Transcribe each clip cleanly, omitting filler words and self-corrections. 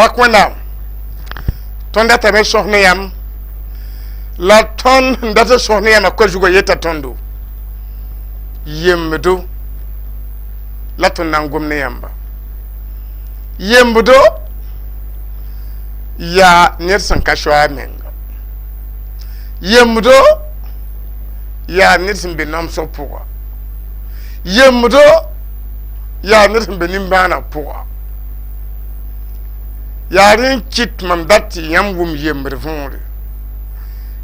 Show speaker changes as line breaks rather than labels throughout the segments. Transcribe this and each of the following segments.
Pak Wẽnnaam, tõnd datame sõs ne yãmb la tõnd sẽn dat n sõs ne yãmbã koa zugã yeta tõndo yembdo la tõnd na n gom ne yãmba. Yembdo yaa ned sẽn ka soa a menga, yembdo yaa ned sẽn be namsg pʋga, yembdo yaa ned sẽn be nimbãaneg pʋga. Yaa rẽ n kɩt mam dat tɩ yãmb wʋm yembd võore.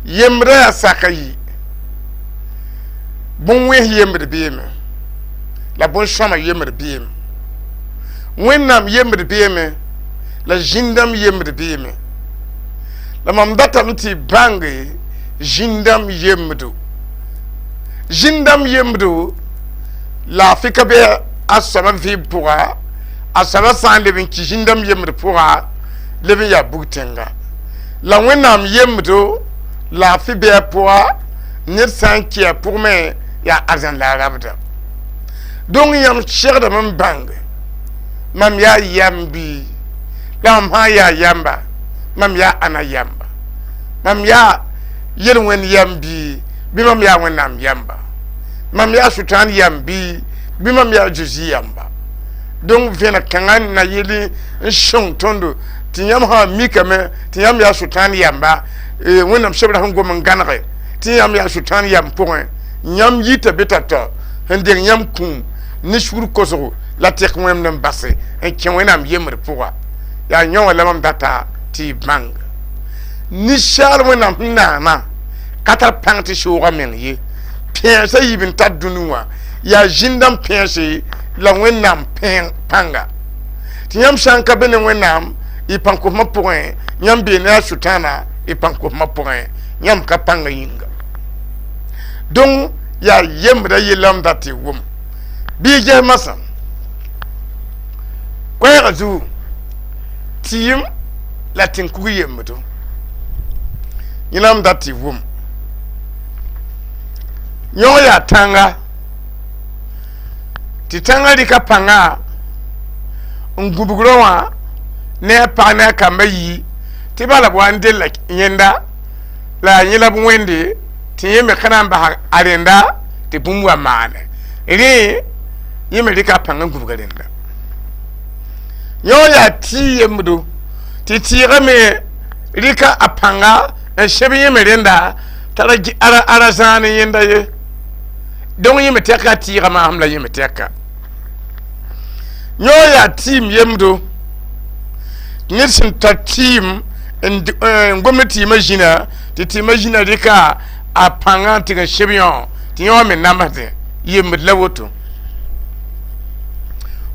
Yembdã yaa saka yi bõn-wẽns yembd beeme la bõn-sõama yembd beeme, Wẽnnaam yembd beeme la zĩndãmb yembd beeme. La mam datame tɩ y bãnge zĩndãmb yembdo. Zĩndãmb yembdo laafɩ ka be a soabã vɩɩm pʋga. A soabã sã n leb n ki zĩndãmb yembd pʋga, leb n yaa bug-tẽnga. La Wẽnnaam yembdo laafɩ bɩ a pʋga, ned sã n ki a pʋgẽ me yaa arzãn la a rabda. Donc yãmb segdame n bãnge mam yaa yam bɩ la mam sã n yaa yamba, mam yaa ãna yamba, mam yaa yel-wẽnd yam bɩ, bɩ mam yaa Wẽnnaam yamba, mam yaa Sʋtãan yam bɩ, bɩ mam yaa Zeezi yamba. Donc vẽneg kãngã na yel n sõng tõndo tɩ yãmb sã n mikame tɩ yãmb yaa Sʋtãan yamba, Wẽnnaam sebra sẽn gom n gãnege tɩ yãmb yaa Sʋtãan yam pʋgẽ, yãmb yita be tao-tao sẽn deng yãmb kũum ne sugr kosgo la tɩk wẽmd n base n kẽ Wẽnnaam yembd pʋga. Yaa yõ wã la mam data tɩ y bãng ninsaal Wẽnnaam sẽn naana ka tar pãng tɩ soogã meng ye. Pẽensã yiib n tar dũni wã yaa zĩndãmb pẽense la Wẽnnaam pãnga. Tɩ yãmb sã n ka be ne Wẽnnaam y pãn-kosmã pʋgẽ, yãmb bee ne a Sʋtãana y pãn-kosmã pʋgẽ, yãmb ka pãngã yĩnga. Donc yaa yembdã yella m dat tɩ y wʋm bɩ y ges masã koɛɛgã zugu tɩɩm la tẽn-kug yembdo. Yẽna m dat tɩ y wʋm yõg yaa tãnga, tɩ tãngã rɩka pãnga n gũbg rao wã ne a pag ne a kamba yi tɩ bala b wa n della yẽnda la a yẽ la b wẽnde tɩ yẽ me ka na n bas a rẽnda tɩ bũmb wa maane. Rẽ yẽ me rɩka a pãng n gũbga rẽnda. Yõ yaa tɩ yembdo, tɩ tɩɩgã me rɩka a pãnga n sẽb yẽ me rẽnda t'a ra a ra zãan n yẽnda ye. Donc yẽ me tɛka a tɩɩgã maasem la yẽ me tɛka. Yõ yaa tɩɩm yembdo, ned sẽn tar tɩɩm n gom ne tɩɩmã zĩna, tɩ tɩɩmã zĩna rɩka a pãngã n tɩg n sẽb yõ tɩ yõ wã me namsdẽ. Yembd la woto.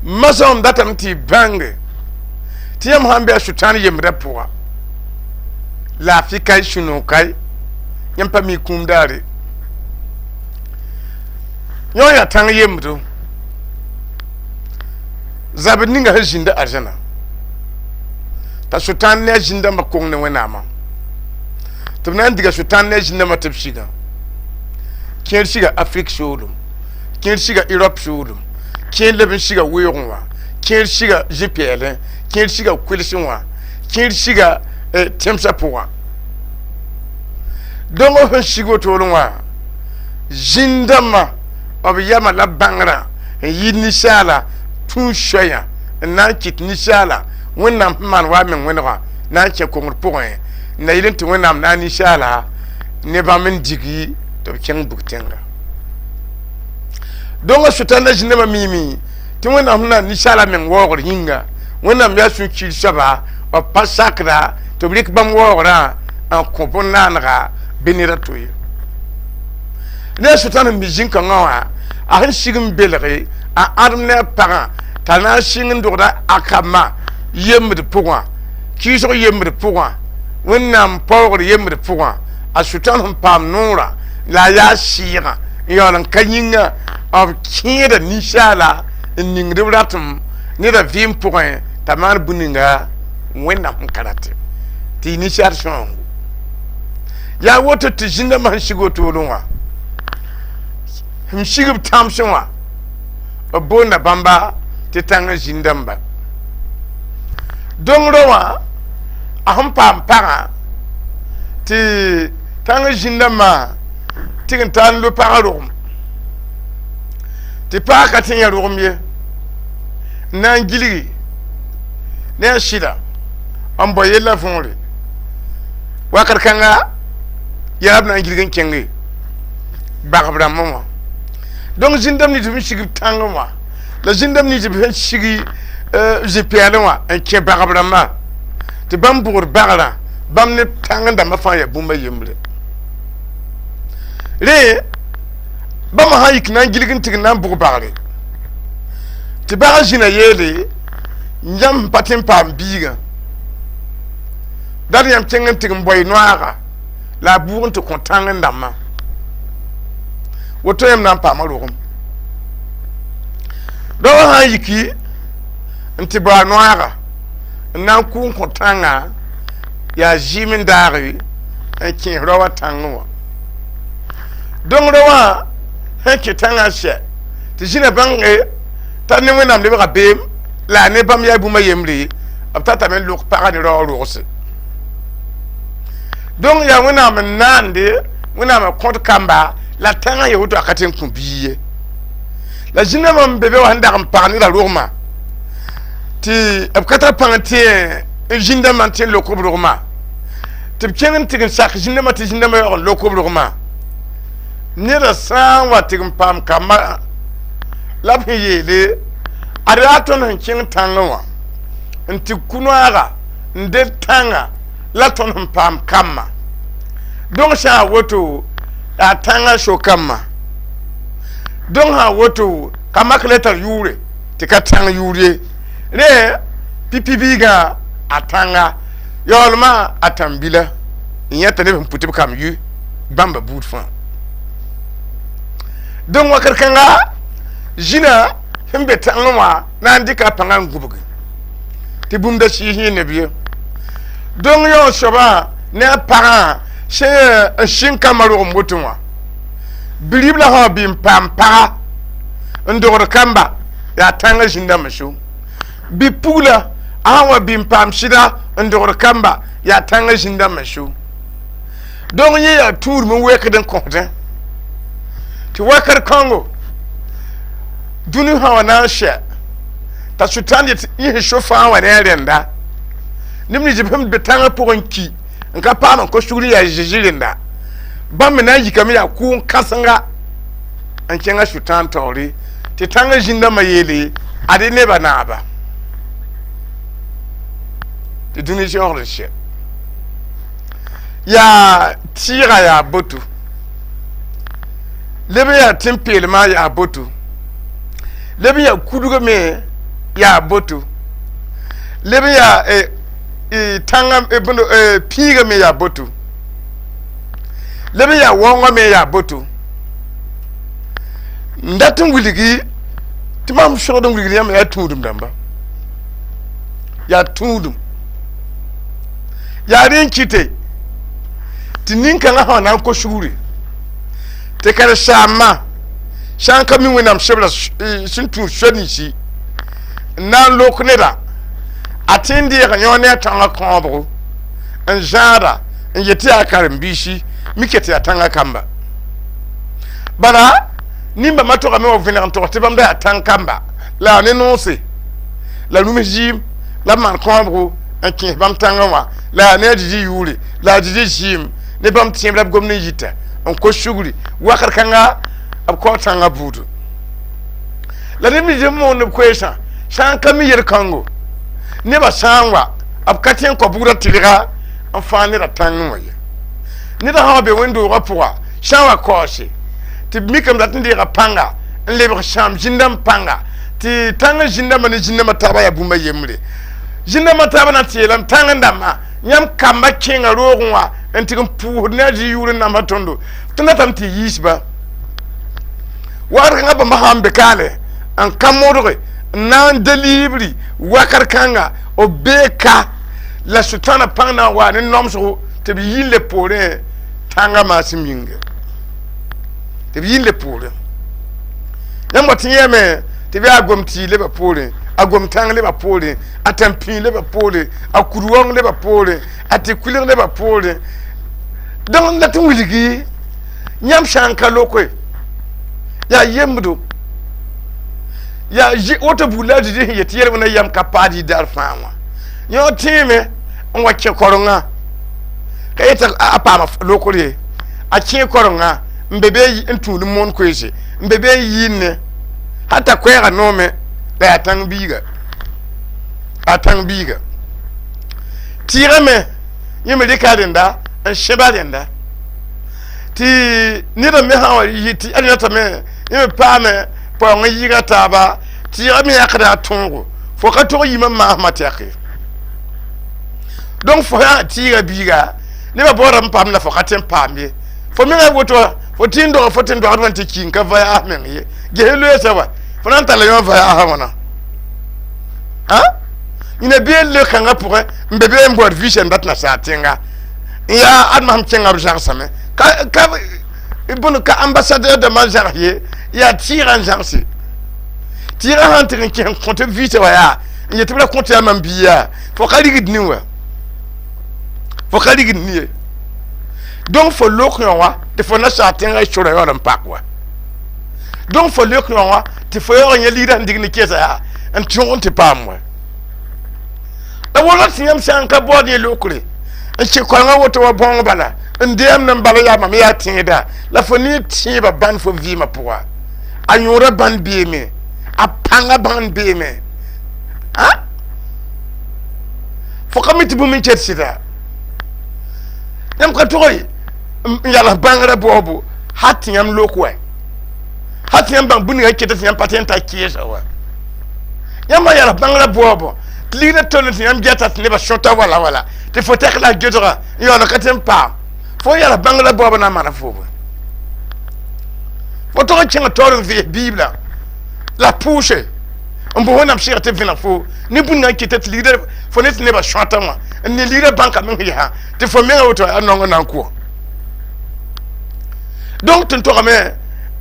Masã mam datame tɩ y bãnge tɩ yãmb sã n be a Sʋtãan yembdã pʋga, laafɩ ka, sũ-noog ka, yãmb pa mi kũum daare. Yõ yaa tãng yembdo, zabd ninga sẽn zĩnda arzãna t'a Sʋtãan ne a zĩndãmbã kong ne Wẽnnaamã tɩ b na n diga Sʋtãan ne a zĩndãmbã tɩ b sigã. Kẽer siga Afrik soolum, kẽer siga Europe soolum, kẽer leb n siga weoogẽ wã, kẽer siga zĩ-pɛɛlẽ, kẽer siga kʋlsẽ wã, kẽer siga tẽmsã pʋgã. Donc sẽn sig wotore wã, zĩndãmbã b yama la bãngrã n yɩ ninsaala tũu soayã n na n kɩt ninsaala Wẽnnaam sẽn maan wa a meng wẽnegã na n kẽ kongr pʋgẽ n na yɩl n tɩ Wẽnnaam na a ninsaala ne bãmb n digi tɩ b kẽng bug-tẽnga. Donc a Sʋtãan la zĩndãmbã miime tɩ Wẽnnaam sẽn na ninsaala meng waoogr yĩnga, Wẽnnaam yaa sũ-kiir soaba, b pa sakda tɩ b rɩk bãmb waoogrã n kõ bõn-naanega bɩ ned a to ye. Ne a Sʋtãan sẽn mi zĩn-kãngã wã, a sẽn sig n belge a ãdem ne a pagã t'a na n sɩng n dogda a kambã yembd pʋgã, kɩɩsg yembd pʋgã, Wẽnnaam paoogr yembd pʋgã. A Sʋtãan sẽn paam noorã la a yaa sɩɩgã n yaool n ka yĩnga b kẽeda ninsaala n ningd b ratem neda vɩɩm pʋgẽ t'a maan bũn ninga Wẽnnaam sẽn ka rate tɩ y ninsaal sõango. Yaa woto tɩ zĩndãmbã sẽn sig wotore wã sẽn sig b tãmsẽ wã, b boonda bãmba tɩ tãng zĩndãmba. Dong rao wã a sẽn paam pagã tɩ tãng zĩndãmbã tɩg n ta n lo pagã rogem tɩ pag ka tɩ yẽ rogem ye n na n gilgi ne a sɩda n bao yella võore wakat kãnga yaa b na n gilg n kẽnge bagb rãmbã wã. Donc zĩndãmb nins b sig b tãngẽ wã la zĩndãmb nins b sẽn sigi zĩ-pɛɛlẽ wã n kẽ bagb rãmbã tɩ bãmb bʋgd bagrã bãmb ne tãng dãmbã fãa yaa bũmb a yembre. Rẽ bãmba sã n yik na n gilg n tɩg n na n bʋg bagre tɩ bag zĩna yeele yãmb sẽn pa tɩ n paam biigã dat yãmb kẽng n tɩg n boy noaaga la a buug n tɩ kõ tãng n dãmbã woto yãmb na n paama rogem. Daoã sã n yiki n tɩ bao a noaaga n na n kʋ n kõ tãngã yaa zɩɩm n daage n kẽes rao wã tãngẽ wã. Donc rao wã sẽn kẽ tãngã n sɛ tɩ zĩna bãnge t'a ne Wẽnnaam lebga beem la a ne bãmb yaa bũmb a yembre b tatame n lok pagã ne raoã rogse. Donc yaa Wẽnnaam n naande, Wẽnnaam n kõt kamba la tãngã ye woto a ka tɩ n kõ bii ye. La zĩnã n be be wã sẽn dag n pag neda rogmã tɩ b ka tar pãng tɩ n zĩndãmbã n tɩ n lok b rogmã tɩ b kẽng n tɩg n sak zĩndãmbã tɩ zĩndãmbã yaoog n lok b rogmã. Neda sã n wa tɩg n paam kamba la b sẽn yeele ad yaa tõnd sẽn kẽng tãngẽ wã n tɩ ku noaaga n ded tãngã la tõnd sẽn paam kambã. Donc sã n woto yaa tãngã so-kambã. Donc sã n woto ka mak le tar yʋʋre tɩ ka tãng yʋʋr ye. Rẽ pipi biigã a tãnga yaoolmã a tãn-bila n yẽta neb sẽn pʋ tɩ b kamb yʋ bãmba buud fãa. Donc wakat kãnga zĩnã sẽn be tãngẽ wã na n dɩka a pãngã n gũbgi tɩ bũmb da sɩɩs yẽ neb ye. Donc yaool soabã ne a pagã sẽn n sɩng kambã rogem woto wã biribla sã wa bɩ n paam paga n dogd kamba yaa tãngã zĩndãmbã so. Bɩ pugla a sã wa bɩ n paam sɩda n dogd kamba yaa tãngã zĩndãmbã so. Donc yẽ yaa tũudem n wekd n kõsdẽ tɩ wakat kãngo dũni sã wa na n sɛ t'a sʋtãan yet yẽ sẽn so fãa wa ne a rẽnda neb nins sẽn be tãngã pʋgẽ n ki n ka paam n kos sugr yaa Zeezi rẽnda bãmb me na n yikame yaa kʋʋng kãsenga n kẽngã sʋtãan taoore tɩ tãngã zĩndãmbã yeele ad nebã naaba tɩ dũni zãoogd n sɛ. Yaa tɩɩga yaa boto leb n yaa tẽn-peelmã yaa boto leb n yaa kudg me yaa boto leb n yaa tãngã pĩigã me yaa boto leb n yaa waoongã me yaa boto. N dat n wilgi tɩ mam sõgd n wilgd yãmb yaa tũudem dãmba yaa tũudum yaa rẽ n kɩte tɩ nin-kãngã sã na n kos sugri tɩ karen-saambã sã n ka mi Wẽnnaam sebra sẽn tũud soa ninsi n na n lok neda a tɩ n deeg yõ ne a tãngã kãobgo n zãada n yet tɩ yaa karen-biisi mi ket yaa tãngã kamba. Bala nimbãmbã togame wa vẽneg n togs tɩ bãmb da yaa tãng kamba la a ne noose la rũms zɩɩm la b maan kãobgo n kẽes bãmb tãngã wã la yaa ne a Zezi yʋʋre la a Zezi zɩɩm ne bãmb tẽeb la b gomd n yita n kos sugri wakat kãnga b kao tãngã buudu. La neb nins n moond b koeesã sã n ka mi yel-kãngo nebã sã n wa b ka tẽ n kao bugdã tɩlga n fãag neda tãngẽ wã ye. Neda sã wa be wẽn-doogã pʋga sã n wa kaoose tɩ b mikame dat n deega pãnga n lebg sãam zĩndãmb pãnga tɩ tãngã zĩndãmbã ne zĩndãmbã taabã yaa bũmb a yembre. Zĩndãmbã taabã na n tɩ yeelame tãng dãmbã yãmb kamba kẽnga roogẽ wã n tɩg n pʋʋsd ne a Zezi yʋʋr n namsã tõndo tõnd datame tɩ yiisba. Wakat kãngã bãmba sã n be kaale n ka modge n na n delibri wakat kãnga b bee ka la sʋtãana pãng na n waa ne nomsgo tɩ b yi n le poorẽ tãngã maasem yĩnga tɩ b yi n le poorẽ. Yãmb wa tɩ yẽeme tɩ b yaa gom tɩ lebã poorẽ A gom-tãng leba poorẽ, a tãmpĩig leba poorẽ, a kur-wãng leba poorẽ, a tɩ-kuilg leba poorẽ. Donc la tɩ wilgi yãmb sã n ka lokoe yaa yembdo yaa woto buud la a Zezi sẽn yet yɛl-wẽnã yam ka paad yɩ daar fãa wã. Yõ tẽeme n wa kẽ korengã ka yeta a paama lokr ye, a kẽ korengã n be be n tũud n moon koeese, n be be n yɩɩnne hal t'a koɛɛgã noome la yaa tãng biiga, a tãng biiga tɩɩgame. Yẽ me rɩka rẽnda n sẽba rẽnda tɩ neda me sã wa yɩ tɩ a rẽnatame. Yẽ me paame paoong n yɩɩga taaba. Tɩɩga me yãkda a tõogo, fo ka tog yimã maasmã tɛke. Donc fo sã tɩɩga biiga, nebã baoodame paam la fo ka tõe n paam ye. Fo mengã woto fo tɩ n dog fo tɩ n dogd wã tɩ ki n ka voyage meng ye. Ges loeesa wa fo na n talla yõ voyage wãna yĩna bee le kãngã pʋgẽ n be be n baood visa n dat nasaar tẽnga n yaa adma sẽm kẽnga b zãgsame ka bõn ka ambassadeur dãmbã n zãgs ye, yaa tɩɩgã n zãgse. Tɩɩgã sãn tɩg n kẽs n kõt b visa wa yaa n yet tɩ b ra kõt yaa mam bia yaa fo ka rigd ne wa, fo ka rigd ne ye. Donc fo lok yõ wã tɩ fo nasaar tẽngã sora yaool n pak wa. Donc fo lok yõ wã tɩ fo yaoog yẽ ligrã sẽn dig ne kɛɛsa yaa n tõog n tɩ paam wa. La wala tɩ yãmb sã n ka baood yẽ lokre n kẽ koɛɛngã woto wa bãong bala n deem n bala yaa mam yaa tẽeda la fo ne tẽebã bãn fo vɩɩmã pʋga a yõorã bãn beeme, a pãngã bãn beeme, fo ka mi tɩ bũmb n ket sɩda. Yãmb ka tog n yals bãngrã baoobo hal tɩ yãmb lok wa, hal tɩ yãmb bãng bũmb ninga keta tɩ yãmb pa tõe n ta kɩɩsa wa. Yãmb sã yals bãngrã baoobo tɩ ligrã tol tɩ yãmb gɛta tɩ nebã sõta wala wala tɩ fo tɛk la a gesga n yaool ka tõe n paam. Fo yals bãngrã baoob na n maana fo bõe? Fo tog n kẽng taoor n vees Biblã la pʋʋse n bos Wẽnnaam sɩgr tɩ vẽneg fo ne bũmb ninga n kɩta tɩ ligrã fo ne tɩ nebã sõata wã n ne ligrã bãnka meng yaa tɩ fo menga woto a naong n na n kʋ. Donc tɩ n togame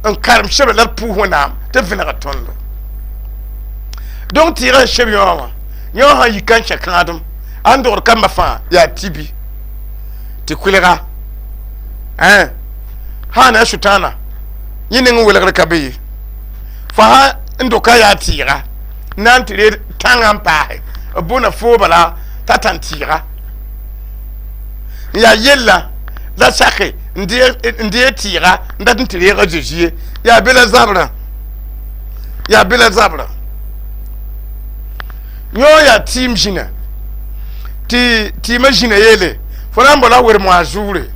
n karem sebra la d pʋʋs Wẽnnaam tɩ vẽnega tõndo. Donc tɩɩgã sẽn seb yõ wã, yõ sã n yika n kẽ kãadem a n dogd kambã fãa yaa tibi tɩ kʋɩlga sã na sʋtãana yẽ ning n welgr ka be ye. Fo sã n doka yaa tɩɩga na n tɩ reed tãngã n paase b boona foo bala t'a tãn tɩɩga n yaa yella la sake n dee tɩɩga n dat n tɩ reeg a Zezi ye. Yaa be la zabrã, yaa be la zabrã yõ yaa tɩɩm zĩna tɩ tɩɩmã zĩna yeele fo na n bao la wer-moa zuure.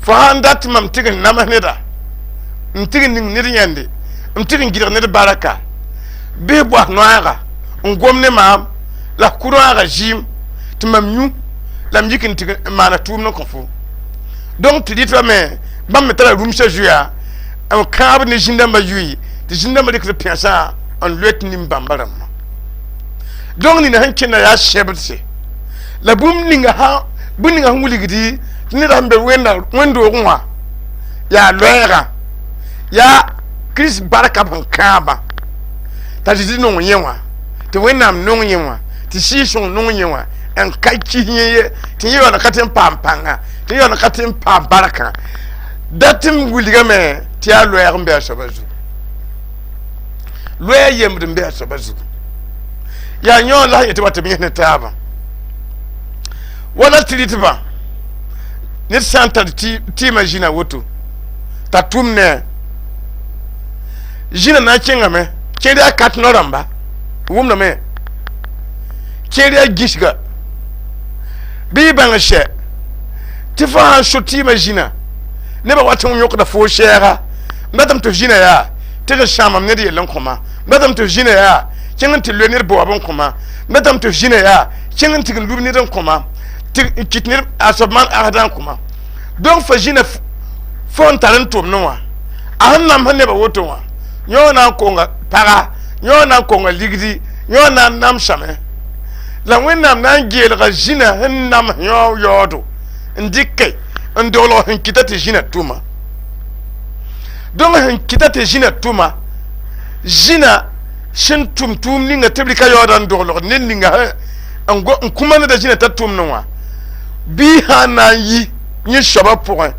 Fo sãn dat mam tɩg n nams neda, n tɩg n ning ned yãnde, n tɩg n gɩdg ned baraka, bɩs boas noaaga n gom ne maam la f kʋ-rãaga zɩɩm tɩ mam yũ la m yik n tɩg n maana tʋʋmd n kõ fo. Donc tɩ rɩtbame me bãmb me tara rũmsã zuya n kãab ne zĩn-dãmbã yʋɩ tɩ zĩn-dãmbã rɩkd pẽsã n loet nin-bãmba rãmbã. Donc nina sẽn kẽnda yaa sɛbdse la bũmb ninga sã bũmb ninga sẽn wilgdi tɩ neda sẽn be wẽnd-doogẽ wã yaa loɛɛgã yaa Kirist barka b sẽn kãabã t'a Zezi nong yẽ wã, tɩ Wẽnnaam nong yẽ wã, tɩ Sɩɩg-sõng nong yẽ wã n ka kis yẽ ye tɩ yẽ yaool ka tõe n paam pãnga, tɩ yẽ yaool ka tõe n paam barkã dat n wilgame tɩ yaa loɛɛg n be a soaba zugu, loɛɛ yembd n be a soaba zugu. Yaa yõ la sẽn yetɩ wa tɩ b yẽs ne taabã wala tɩ rɩtbã ned sã n tar tɩɩmã zĩna woto t'a tʋm ne zĩna na n kẽngame kẽer yaa kat no-rãmba wʋmdame kẽer yaa gĩsga bɩ y bãng sɛ tɩ fo sãn so tɩɩmã zĩna nebã wat n yõkda foo sɛɛga n datame tɩ f zĩna yaa tɩg n sãamam ned yell n kõma, n datame tɩ f zĩna yaa kẽng n tɩ loe ned baoab n kõma, n datame tɩ f zĩna yaa kẽng n tɩg n lub ned n kõma, tɩ n kɩt ned a soab maan agda n kõma. Donc fo zĩna fo n tar n tʋmdẽ wã a sẽn namsd nebã woto wã yõ na n konga paga, yõ na n konga ligdi, yõ na n namsame la Wẽnnaam na n geelga zĩna sẽn nams yõ yaoodo n dɩke n doglg sẽn kɩta tɩ zĩna tʋma. Donc sẽn kɩta tɩ zĩna tʋma zĩna Sẽn tʋm tʋʋm ninga tɩ b rɩka yaooda n doglg ned ninga n kũma neda zĩna t'a tʋmdẽ wã, bɩ sã n na n yi yẽ soabã pʋgẽ,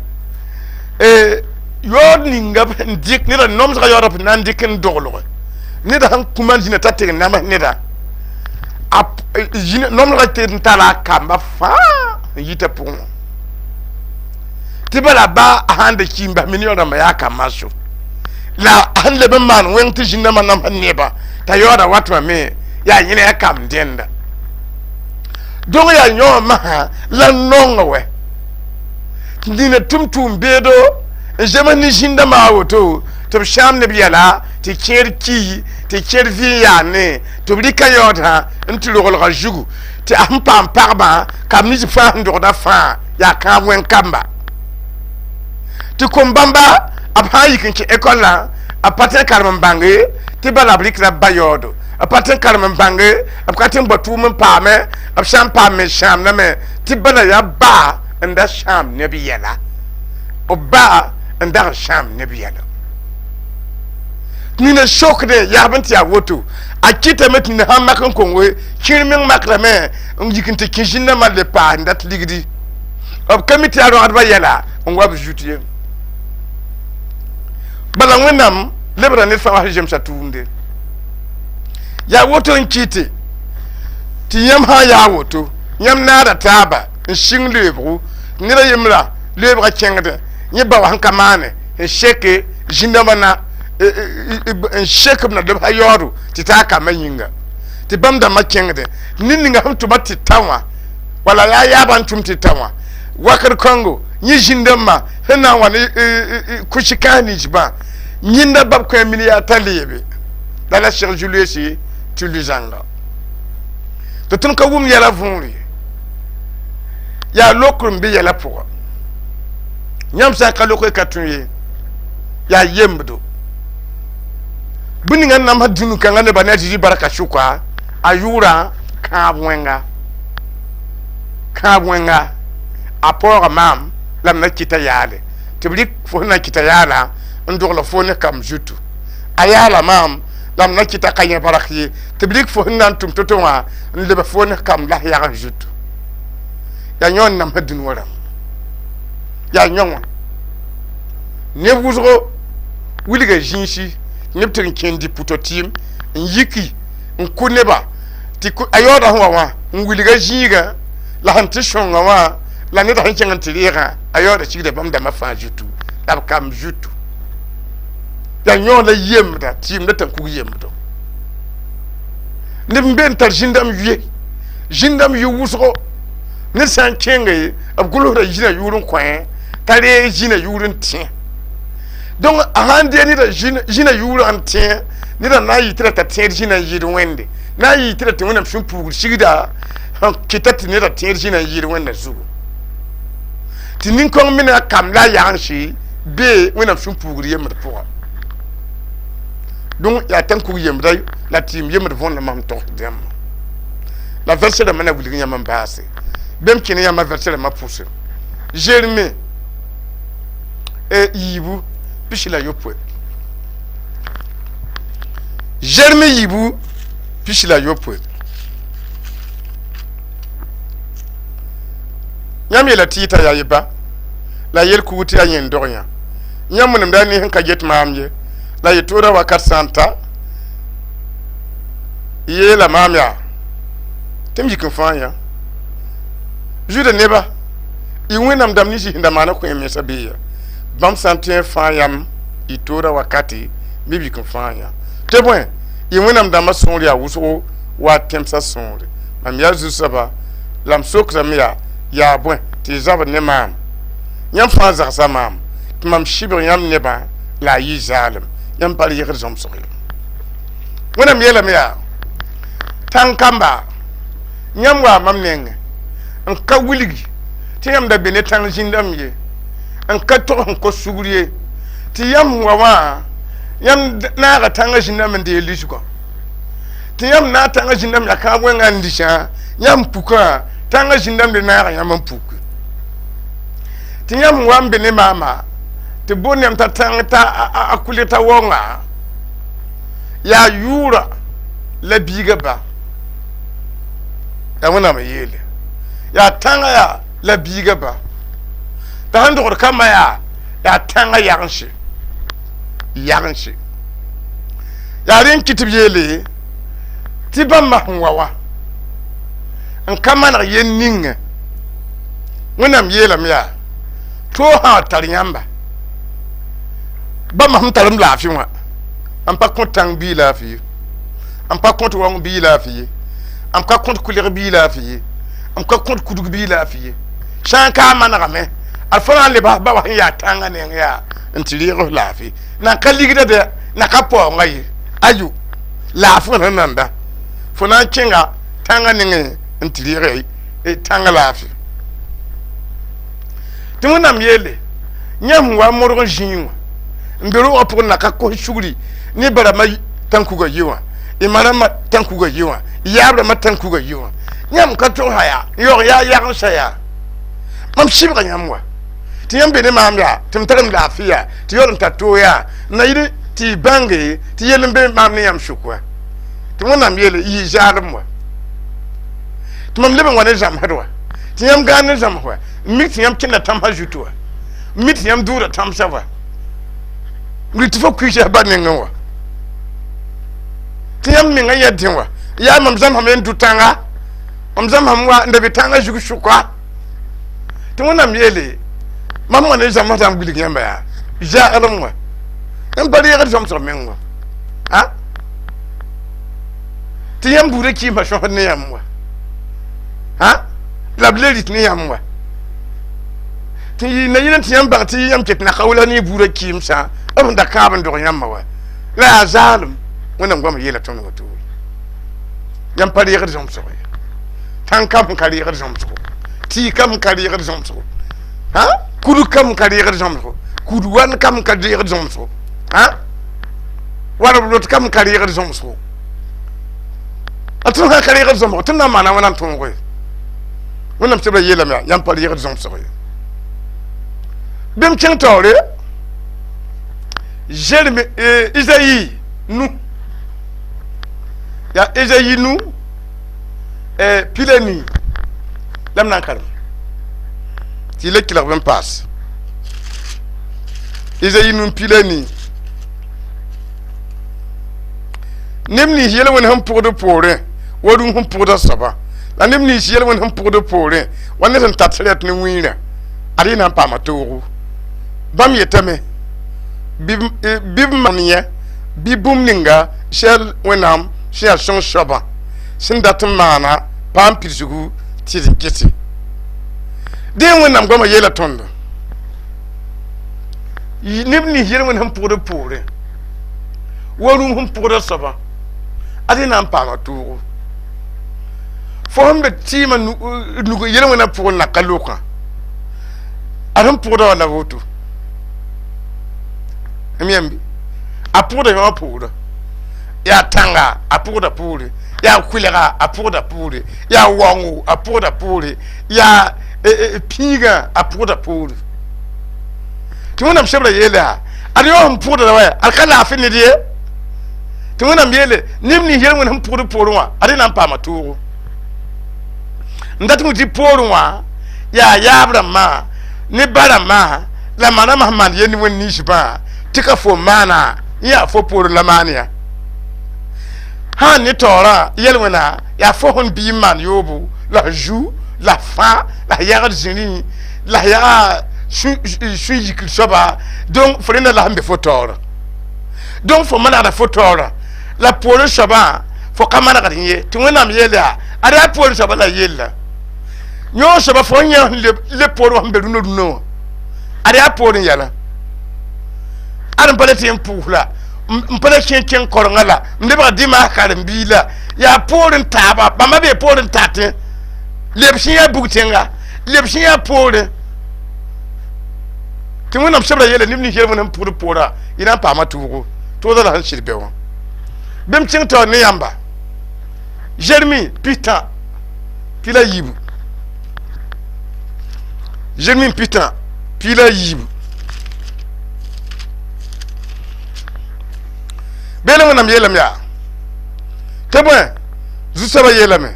yaood ninga n dɩk neda nomsga yaooda b na n dɩk n doglge neda sẽn kũma zĩna t'a teg n nams neda a nomsga tɩ n tara a kamba fãa n yita pʋgẽ wã, tɩ bala ba a sãn da ki n bas million rãmba yaa kambã so la a sẽn leb n maan wẽng tɩ zĩndãmbã namsd nebã t'a yaooda watmame me yaa yẽna yaa kam dẽnda. Donc yaa yõ masã la nonga wɛ nina tʋm tʋʋm beedo n zems ne zĩndãmbã a woto tɩ b sãam neb yɛla tɩ kẽer ki tɩ kẽer vɩ n yaane tɩ b rɩka yaoodã n tɩ roglga zugu tɩ a sẽn paam pagbã kam nins fãa sẽn dogda fãa yaa kãab wẽng kamba tɩ kom-bãmba b sã n yik n kẽ école b pa tẽ n karem n bãnge tɩ bala b rɩkda ba yaoodo, b pa tẽ n karem n bãnge b ka tẽ n bao tʋʋm n paame, b sã n paam me sãamdame tɩ bala yaa ba n da sãam neb yɛla, b ba n dag n sãam neb yɛla. Nina sokdẽ yaab n tɩ yaa woto a kɩtame tɩ nina sãn mak n kongo kẽer meng makrame n yik n tɩ kẽ zĩndãmbã le paas n dat ligdi b ka mi tɩ yaa rõagdbã yɛla n wa b zut ye. Bala Wẽnnaam lebra ned fãa wa sẽn zemsa tʋʋmde yaa woto n kɩte tɩ yãmb sã n yaa woto yãmb naada taaba n sɩng loeebgo ned a yembra loeebgã kẽngdẽ yẽ ba wa sẽn ka maane n seke zĩndãmbã na n sek b na lebsa yaoodo tɩ taa kambã yĩnga tɩ bãmb dãmbã kẽngdẽ ned ninga sẽn tʋma tɩ ta wã wala yaa yaabã n tʋm tɩ ta wã wakr kãngo yẽ zĩndãmbã sẽn na n wa ne kʋsɩ kãas ninsbã yẽnda bab kõ a mini yaa t'a leebe la la seg zu-loeese tɩ lu-zãnga tɩ tõnd ka wʋm yɛla võor ye yaa lokr n be yɛla pʋga. Yãmb sã n ka lok ka tõe ye yaa yembdo bũmb ninga n namsd dũni kãngã nebã ne a Zezi barka sʋka a yʋʋrã kãab wẽnga kãab wẽnga a paooga maam la m na kɩta yaale tɩ b rɩk fo sẽn na n kɩta yaala n dogl fo ne kam zutu a yaala maam la m na kɩta ka yẽ barak ye tɩ b rɩk fo sẽn na n tʋm to-to wã n leb fo ne kam la yags zutu yaa yõ n namsd dũni wã rãmb yaa yõ wã neb wʋsgo wilga zĩisi neb tɩ n kẽnd dɩ pʋtɔ tɩɩm n yiki n kʋ neba tɩ a yaooda sẽn wa wã n wilga zĩigã la sẽn tɩ sõnga wã la ned sẽn kẽng n tɩ reegã a yaooda sigda bãmb dãmbã fãa zutu la b kamb zutu yaa yõ la yembda tɩɩmda tãnkug yembdo neb n be n tar zĩndãmb yʋe zĩndãmb yʋ wʋsgo ned sã n kẽnge b gʋlsda zĩna yʋʋr n kõ t'a reeg zĩna yʋʋr n tẽ. Donc a sã n dee neda zĩna yʋʋr n tẽ neda na n yɩ tɩ ra t'a tẽed zĩna n yɩɩd Wẽnde na n yɩ tɩ ra tɩ Wẽnnaam sẽn puugr sigda sẽn kɩta tɩ neda tẽed zĩna n yɩɩd Wẽnda zugu tɩ nin-kõng me na kam la a yagensɩ bee Wẽnnaam sẽn puugr yembd pʋga. Donc yaa tãn-kug yembda la tɩɩm yembd võndã mam togsd yãmba la vɛrse rãmbã na wilg yãmb n baase bẽmb kẽne yãmba vɛrse rãmbã pʋse Zeremi 31. Zeremi 31. Yãmb yeela tɩ yɩta yaa y ba la yel kug tɩ yaa yẽnd dog yã yãmb wẽnemda ne sẽn ka get maam ye la y tooda wakat sã n ta yeela maam yaa tɩ m yik n fãa yã Zuda neba y Wẽnnaam dãmb nins sẽn da maana kõ mensã bee ya bãmb sã n tõe n fãa yãmb y toora wakati bɩ b yik n fãa yã tɩ bõe y Wẽnnaam dãmbã sõor yaa wʋsgo wa tẽmsã sõore mam yaa zu-soaba la m sokdame yaa bõe tɩ y zabd ne maam yãmb fãa zagsa maam tɩ mam sɩbg yãmb nebã la a yɩ zaalem yãmb pa yegd zõmsg ye. Wẽnnaam yeelame yaa tãn-kamba yãmb waa mam nengẽ n ka wilgi tɩ yãmb da be ne tãng zĩndãmb ye n ka tog sẽn kos sugr ye tɩ yãmb wa wã yãmb naaga tãngã zĩndãmb n deeg lisgã tɩ yãmb naag tãngã zĩndãmb yaa kãab wẽngã n lisã yãmb pukã tãngã zĩndãmb de naaga yãmb n puk tɩ yãmb wa n be ne maama tɩ bo nem t'a tãng t'a a kule t'a waoongã yaa yʋʋra. La biiga ba yaa Wẽnnaam n yeele yaa tãngã yaa la biiga ba t'a sẽn dogd kambã yaa yaa tãngã yagense yagense yaa rẽ n kɩt b yeele tɩ bãmba sẽn wa wã n ka maneg yel ninga Wẽnnaam yeelame yaa toog sã tar yãmba bãmba sẽn tar m laafɩ wã n pa kõt tãng bii laafɩ ye n pa kõt wãng bii laafɩ ye n ka kõt kʋlg bii laafɩ ye n ka kõt kudg bii laafɩ ye sã n ka a manegame ad fo na n lebs ba wa sẽn yaa tãngã neng yaa n tɩ reeg f laafɩ nan ka ligda dɛ na ka paoonga ye ayo laafɩ wã sẽn nanda fo na n kẽnga tãngã nengẽ n tɩ reeg tãngã laafɩ tɩ Wẽnnaam yeele yãmb wa modg n zĩig wã n be roogã pʋgẽ na ka kos sugri ne barama tãn-kuga ye wã y ma rãmbã tãn-kuga ye wã y yaab rãmbã tãn-kuga ye wã yãmb ka togsa yaa n yaoog yaa yagensã yaa mam sɩbga yãmb wa tɩ yãmb be ne maam yaa tɩ m tar m laafɩ yaa tɩ yaool n tar toog yaa n na yɩl tɩ y bãnge tɩ yell n be maam ne yãmb sʋk wa tɩ Wẽnnaam yeele yɩ zaalem wa tɩ mam leb n wa ne zãmsd wa tɩ yãmb gãan ne zãms wa n mik tɩ yãmb kẽnda tãmsã zutu wa n mi tɩ yãmb dʋʋda tãmsã wa n rɩ tɩ fo kuisa ba nengẽ wa tɩ yãmb mengã yɛ dẽ wa yaa mam zãmsame n dʋ tãnga mam zãmsame wa n da be tãngã zug sʋka tɩ Wẽnnaam yeele mam wã ne zãmsdã n wilg yãmba yaa zaglem wa n pa reegd zãmsg meng wa a tɩ yãmb buudã kɩɩmsã sõsd ne yãmb wa a la b le rɩt ne yãmb wa tɩ na yɩl n tɩ yãmb bãng tɩ yãmb ket na ka wala ne buudã kɩɩmsã b sẽn da kãab n dog yãmba wa la yaa zaalem Wẽnnaam goam yeela tõnd woto yãmb pa reegd zãmsg ye tãng kam sẽn ka reegd zãmsgo tɩɩ kam sẽn ka reegd zãmsgo kudg kam sẽn ka reegd zãmsgo kud wan kam sẽn ka reegd zãmsgo warb lot kam sẽn ka reegd zãmsgo a tõnd sã ka reegd zãmsgo tɩ na n maana wãna n tõog ye Wẽnnaam sebra yeelame yaa yãmb pa reegd zãmsg ye bɩ m kẽng taoore Jeremi Izayi nu yaa Izayi nu pila nii la m na n karem tɩ y le kelg b n paas Izayi nu pila nii neb nins yel-wẽnd sẽn pʋgd poorẽ wa rũm sẽn pʋgda soabã la neb nins yel-wẽnd sẽn pʋgd poorẽ wa ned sẽn tar sɛrɛt ne wĩirã ad yẽ na n paama toogo bãmb yetame bɩ b maan yẽ bɩ bũmb ninga sɛl Wẽnnaam sẽn yaa sõng soabã sẽn dat n maana paam pidsgu tɩ d n gese dẽ Wẽnnaam goamã yeela tõndo neb nins yel-wẽnd sẽn pʋgd poorẽ wa rũm sẽn pʋgda soabã ad yẽ na n paama toogo fo sẽn be tɩɩmã nug yel-wẽnã pʋgẽ na ka lokã ad sẽn pʋgda wa la woto m yãmb a pʋgda yõa poorã yaa tãnga a pʋgda poore yaa kʋɩlga a pʋgda poore yaa waoongo a pʋgda poore yaa pĩigã a pʋgda poore tɩ Wẽnnaam sebra yeele yaa ad yõ sẽn pʋgda la wa ad ka laafɩ ned ye tɩ Wẽnnaam yeele neb nins yel-wẽnd sẽn pʋgd poorẽ wã ad na n paama toogo n dat n tɩ poorẽ wã yaa yaab rãmbã ne ba rãmbã la ma rãmbã sẽn maan yel ne wẽnd ninsbã tɩ ka fo maana yaa fo poorẽ la maan ya sãn ne taoorã yel-wẽna yaa fo sẽn bii n maan yoobo la zu la fã la yagd zĩrĩ la yaa sũ-yikr soaba donc fo rẽnda la sẽn be fo taoorã donc fo manegda fo taoorã la poorẽ soabã fo ka manegd ye tɩ Wẽnnaam yeel yaa ad yaa poorẽ soabã la yella yõ soaba fo n yã le poorẽ wã sẽn be rũnã rũnã wã ad yaa poorẽ yɛla ad n pa le tɩ n pʋʋs la n pa le kẽ kẽng korengã la n lebga dɩma karen-biig la yaa poorẽ taaba bãmba bee poorẽ tatẽ leb sẽn yaa bug tẽnga leb sẽn yaa poorẽ tɩ Wẽnnaam sebra yeela neb nins yel-wẽnd sẽn pʋgd poorã yẽ na n paama toogo toodã la sẽn sɩd be wã bɩ m kẽng taoor ne yãmba Jeremi pistã pila yiibu Jeremi pistã pila yiibu beele Wẽnnaam yeelame yaa Tɩ bõe zu-soabã yeelame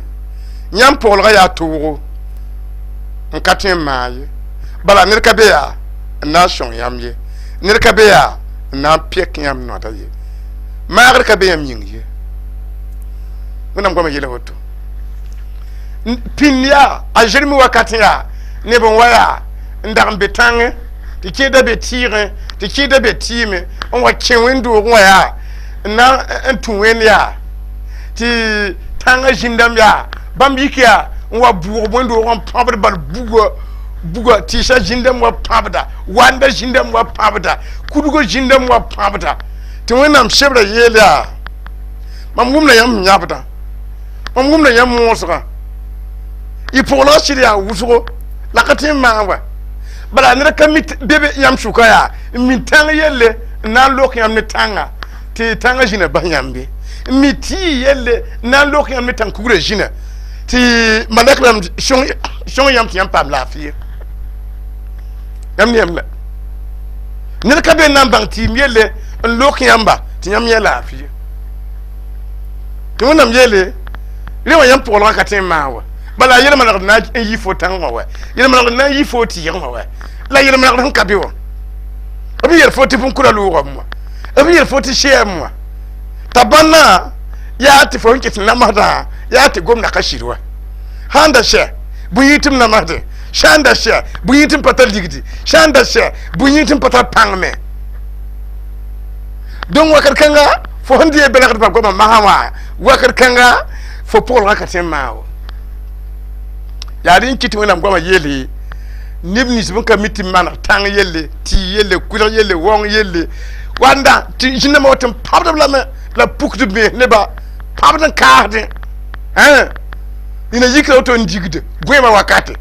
yãmb pʋglgã yaa toogo n ka tõe n maag ye bala ned ka be yaa n na n sõng yãmb ye ned ka be yaa n na n pɛk yãmb noada ye maagr ka be yãmb yĩng ye wẽnnaam goamã yeela woto pĩnd yaa a Zeremi wakat yaa neb n wa yaa n dag n be tãngẽ tɩ kẽeda be tɩɩgẽ tɩ kẽeda be tɩɩme n wa kẽ wẽn-doogẽ wã yaa n na n tũ wẽnd yaa tɩ tãngã zĩndame yaa bãmb yik yaa n wa bʋʋg wẽn-doogã n pãbd bal buga buga tɩɩsã zĩndame wa pãbda wanda zĩndame wa pãbda kudgã zĩndame wa pãbda tɩ wẽnnaam sebra yeel yaa mam wʋmda yãmb sẽn yãbdã mam wʋmda yãmb moosgã y pʋglgã sɩd yaa wʋsgo la ka tõe n maag wa bala ned ka mi be be yãmb sʋka yaa n mi tãng yelle n na n lok yãmb ne tãnga tɩ tãngã zĩna bas yãmb be n mi tɩ yelle n na n lok yãmb ne tãn-kugrã zĩna tɩ malɛk rãmb sõng yãmb tɩ yãmb paam laafɩ yãmb ne yãmb la ned ka be n na n bãng tɩɩm yelle n lok yãmba tɩ yãmb yẽ laafɩ tɩ wẽnnaam yeele rẽ wã yãmb pʋglgã ka tõe n maag wa bala yel-manegd na n yi fo tãng wã wa yel-manegd na n yi fo tɩɩgẽ wã wa la yel-manegd sẽn ka be wã b yel fo tɩ bũn-kʋra loogame wã b yel fo tɩ sɛɛm wã t'a bãnna yaa tɩ fo sẽn ket n namsdã yaa tɩ gomda ka sɩd wa sãn da sɛ bũn yɩ tɩ m namsdẽ sã n da sɛ bũn yɩ tɩ m pa tar ligdi sã n da sɛ bũn yɩ tɩ m pa tar pãng me donc wakat kãnga fo sẽn dɩ belgd pa goamã masã wã wakat kãnga fo pʋglgã ka tõe n maag wa yaa rẽ n kɩt wẽnnaam goamã yeele neb nins bẽn ka mi tɩ maneg tãng yelle tɩ yelle kʋlg yelle waong yelle wanda tɩ zĩndãmbã wa tɩ n pãbd b lame la pukd b mens neba pãbd n kaasdẽ nina yikra woto n digde bõema wakate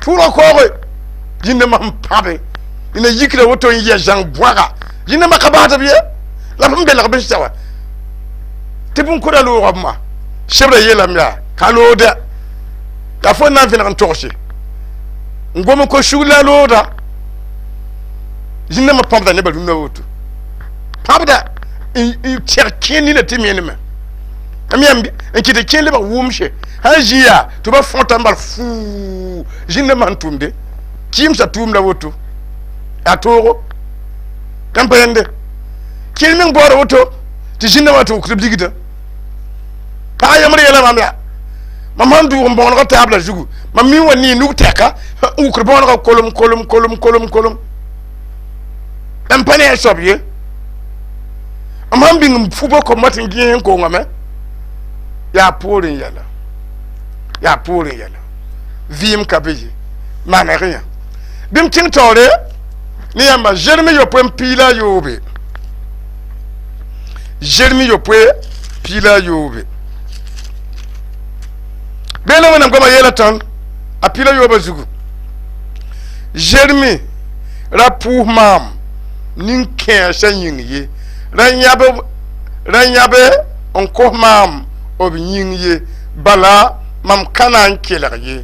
tʋʋlg koooge zĩndãmbã sẽn pãbe nina yikra woto n yɛ zãng bõaga zĩndãmbã ka basd b ye la b sẽn belg bɩ sã wa tɩ bũn-kʋda loogame wã sebra yeelame yaa ka loogda yaa fo n na n vẽneg n togse n gom n kos sugr la a loogda zĩndãmbã pãbda nebã rũndã woto pãbda n tɛg kẽer nina tɩ meneme m yãmb n kɩt tɩ kẽer lebg wʋmse sãn zĩ yaa tɩ ba fõta n bal fuu zĩndãmbã sẽn tʋmde kɩɩmsã tʋʋmda woto yaa toogo yãmb pa yẽnde kẽer meng baooda woto tɩ zĩndãmbã tɩ wʋkd b ligdã pag yembr yeela mam yaa mam sãn dʋʋg n bõonegã taabla zugu mam mi wa nee nug tɛka n wukd bõonegã kolem kolem kolem kolem kolem m pa ne a soab ye m sãn bĩng m fu boko mat n gẽes n kongame yaa poorẽ yɛla yaa poorẽ yɛla vɩɩm ka be ye maneg yã bɩ m kẽng taoore ne yãmba Zeremi yopoe n piila a yoobe Zeremi yopoe piila a yoobe beela wẽnnaam goamã yeela tõnd a piila yoobã zugu Zeremi ra pʋʋs maam nin-kẽesã yĩng ye ra yãbe n kos maam b yĩng ye bala mam ka na n kelg ye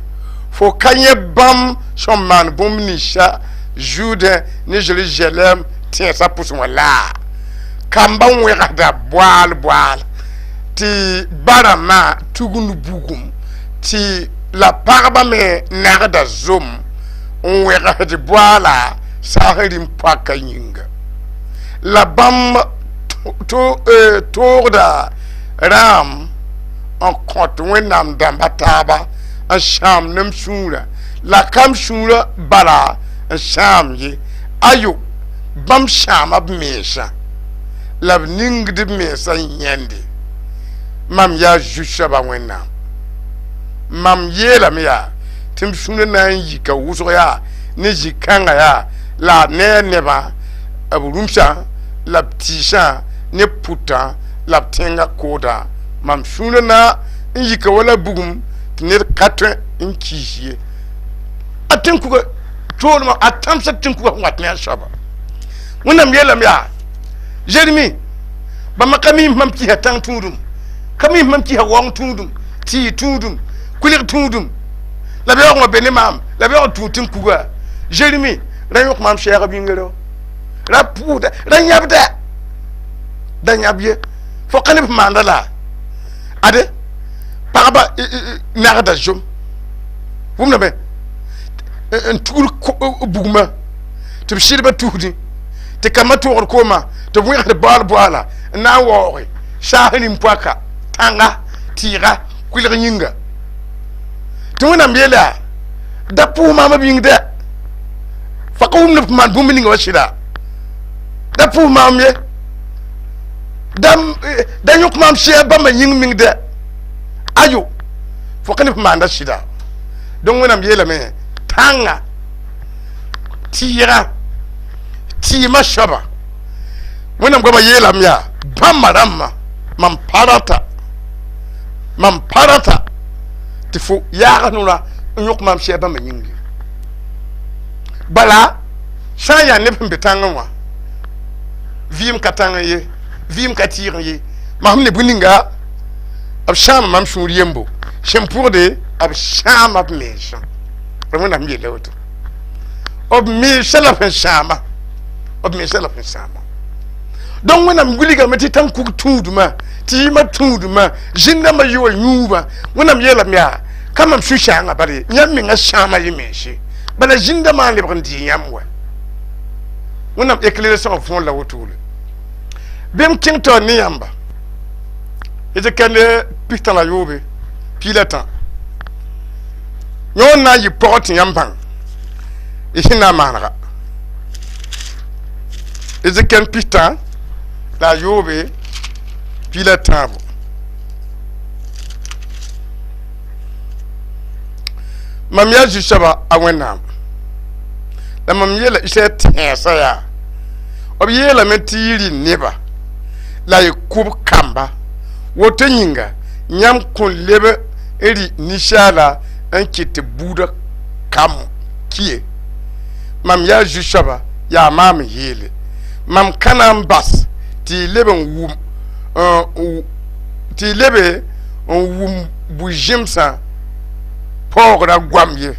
fo ka yẽ bãmb sẽn maan bũmb ninsã Zuda ne Zerusalem tẽesã pʋsẽ wã la kamba wẽgsda boaal boaal tɩ barãmbã tugund bugum tɩ la pagba me nagda zom n wẽgsd boaala saas rĩm poaka yĩnga la bãmb toogda rãam n kõt wẽnnaam dãmba taaba n sãam nem sũurã la kam sũurã bala n sãam ye ayo bãmb sãama b mensã la b ningd b mensã yẽnde mam yaa zu-soabã wẽnnaam mam yeelame yaa tɩ m sũurã na n yika wʋsg yaa ne zĩ-kãngã yaa la a ne a nebã b rũmsã la b tɩɩsã ne pʋtã la b tẽngã koodã mam sũurã na n yika wala bugum tɩ ned ka tõe n kiis ye a tẽn-kuga toolmã a tãmsa tẽn-kuga sẽn wat ne a soaba wẽnnaam yeelame yaa Zeremi bãmba ka mi mam kisa tãng tũudum ka mi mam kisa waoong tũudum tɩɩ tũudum kʋlg tũudum la b yaoog wã be ne maam la b yaoog n tũud tẽn-kuga Zeremi ra yõk maam sɛɛg b yĩnga rao ra pʋʋsda ra yãbda da yãb ye fo ka neb maanda la Ade pagba nagda zom wʋmdame n tugl bugmã tɩ b sɩdbã tusdẽ tɩ kambã toogd koomã tɩ b wẽgsd baool boaala n na n waooge saas rĩm-poaka tãnga tɩɩga kʋɩlg yĩnga tɩ Wẽnnaam yeela da pʋʋs maam b yĩng dɛ fa ka wʋmd b maan bũmb ninga wa sɩda da pʋʋs maam ye da yõk maam sɩa bãmba yĩng meng dɛ ayo fo ka ne f maanda sɩda donc Wẽnnaam yeelame tãnga tɩɩga tɩɩmã soaba Wẽnnaam goamã yeelame yaa bãmba rãmbã mam pa rata tɩ fo yaag nora n yõk maam sɩa bãmba yĩng ye bala sã n yaa neb sẽn be tãngẽ wã vɩɩm ka tãng ye vɩɩm ka tɩɩg ye mam ne bũmb ninga b sãama mam sũur yembo sẽn pʋgde b sãama b mensã Wẽnnaam yeela woto b mensã la b sẽn sãama b mensã la b sẽn sãama donc Wẽnnaam wilgame tɩ tãn-kug tũudmã tɩ yɩmã tũudmã zĩn-dãmbã yʋa yũubã Wẽnnaam yeelame yaa ka mam sũ-sãangã bala ye yãmb menga sãama yɩ mense bala zĩn-dãmbã n lebg n dɩ yãmb wa Wẽnnaam éclaircissement võor la wotole bɩ m kẽng taoor ne yãmba d kãnd pistã la yoobe piila tã yõ n na n yɩ pɔgɔ tɩ yãmb bãng y sẽn na n maanega d kãnd pistã la yoobe piila tãabo mam yaa zu-soaba a Wẽnnaam la mam yeela Israɛl tẽnsã yaa b yeelame tɩ y rɩ neba la y kʋb kamba woto yĩnga yãmb kõn leb n rɩ ninsaala n kɩt tɩ buudã kam ki ye mam yaa zu-soaba yaa maam n yeele mam ka na n bas tɩ y leb n wʋm tɩ y lebe n wʋm bu-zẽmsã paoogra goam ye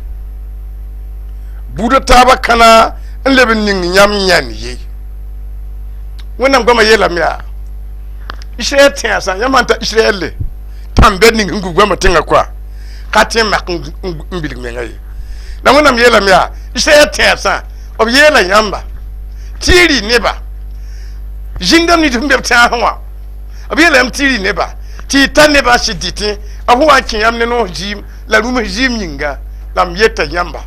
buudã taabã kãna n leb n ning yãmb yãnd ye Wẽnnaam goamã yeelame yaa Israɛl tẽnsã yãmb sãn ta Israɛl le tãmbe ning n gub goamã tẽngã koa ka tẽ n mak n bilg menga ye la Wẽnnaam yeelame yaa Israɛl tẽnsã b yeela yãmba tɩ y rɩ neba zĩn-dãmb nins sẽn be b tãasẽ wã b yeela yãmb tɩ y rɩ neba tɩ y ta nebã sɩd dɩtẽ b sẽn wa n kẽ yãmb ne noos zɩɩm la rũms zɩɩm yĩnga la m yeta yãmba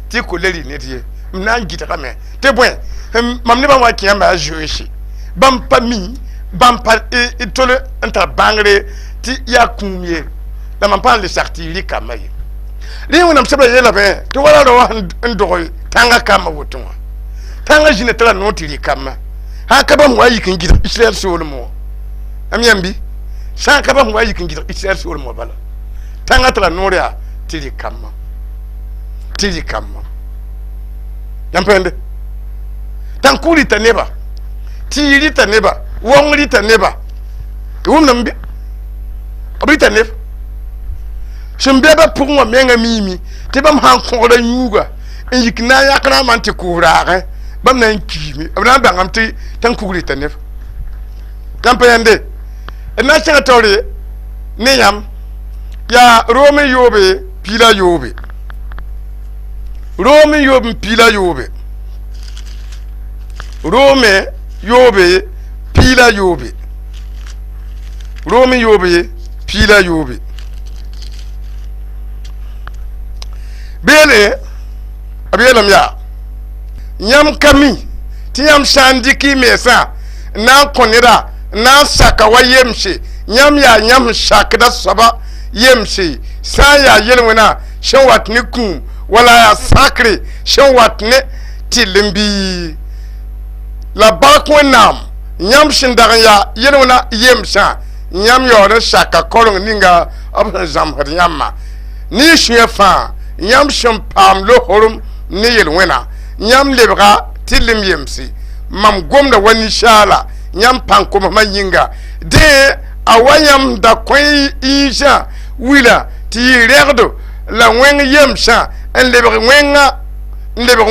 tɩ y ko le rɩ ned ye m na n gɩdgame tɩ bõe mam nebã wa n kẽ yãmba yaa zoeese bãmb pa mi bãmb pa tol n tar bãngre tɩ yaa kũum ye la mam pa n le sak tɩ y rɩ kambã ye rẽ Wẽnnaam sebra yeelame tɩ wala rao wã n dog tãngã kambã woto wã tãngã zĩna tara noor tɩ rɩ kambã sã n ka bãmb wa yik n gɩdg Israɛl soolem wã am yãmb bɩ sã n ka bãmb wa yik n gɩdg Israɛl soolem wã bala tãngã tara noor yaa tɩ rɩ kambã tɩ rɩ kambã yãmb pẽnde tãn-kug rɩta neba tɩɩ rɩta neba wong rɩta neba y wʋmdame bɩ b rɩta neb sẽn be ba pʋgẽ wã menga miime tɩ bãmb sã n kõgda yũuga n yik na n yãk rãambã n tɩ kʋʋs raagẽ bãmb na n kiime b na n bãngame tɩ tãn-kug rɩta neb yãmb pa yãnde d na n kẽngã taoore ne yãmb yaa room n yoobe piila yoobe room n yoob n piila yoobe roome yoobe piila yoobe room n yoobe piila yoobe beele b yeelame yaa yãmb ka mi tɩ yãmb sã n dɩk y mensã n na n kõ neda n na n saka wa yemse yãmb yaa yãmb sẽn sakda soaba yemse sã n yaa yel-wẽna sẽn wat ne kũum wala yaa sakre sẽn wat ne tɩll n bii la bark Wẽnnaam yãmb sẽn dag n yaa yel-wẽna yemsã yãmb yaool n saka koreng ninga b sẽn zãmsd yãmbã ne y sũyã fãa yãmb sẽn paam losorem ne yel-wẽna yãmb lebga tɩllem yemse mam gomda wa ninsaala yãmb pãn-komsmã yĩnga dẽ a wa yãmb da kõ y yĩnsã wila tɩ yɩ rɛgdo la wẽng yemsã n lebg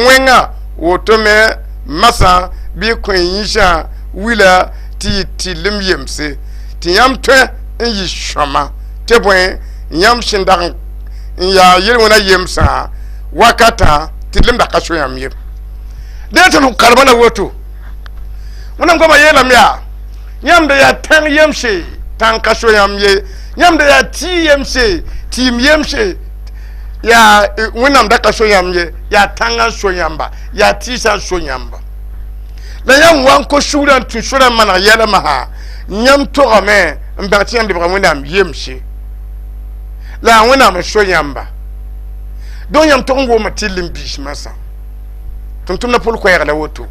wẽngã woto me masã bɩ kõ y yĩnsã wila tɩ yɩ tɩllem yemse tɩ yãmb tõe n yɩ sõma tɩ bõe yãmb sẽn dag n yaa yel-wẽna yemsã wakatã tɩ d lemda ka so yãmb ye dẽ tɩ d karema la woto wẽnnaam goamã yeelame yaa yãmb da yaa tãng yemse tãng ka so yãmb ye yãmb da yaa tɩ yemse tɩɩm yemse yaa wẽnnaam da ka so yãmb ye yaa tãngã n so yãmba yaa tɩɩsã n so yãmba la yãmb wa n kos sugrã n tũ sorã n maneg yɛla masã yãmb togame n bãng tɩ yãmb lebga wẽnnaam yemse la yaa wẽnnaam n so yãmba donc yãmb tog n wʋʋma tɩ lim-biis masã tʋm-tʋmdã pʋl koɛɛg la woto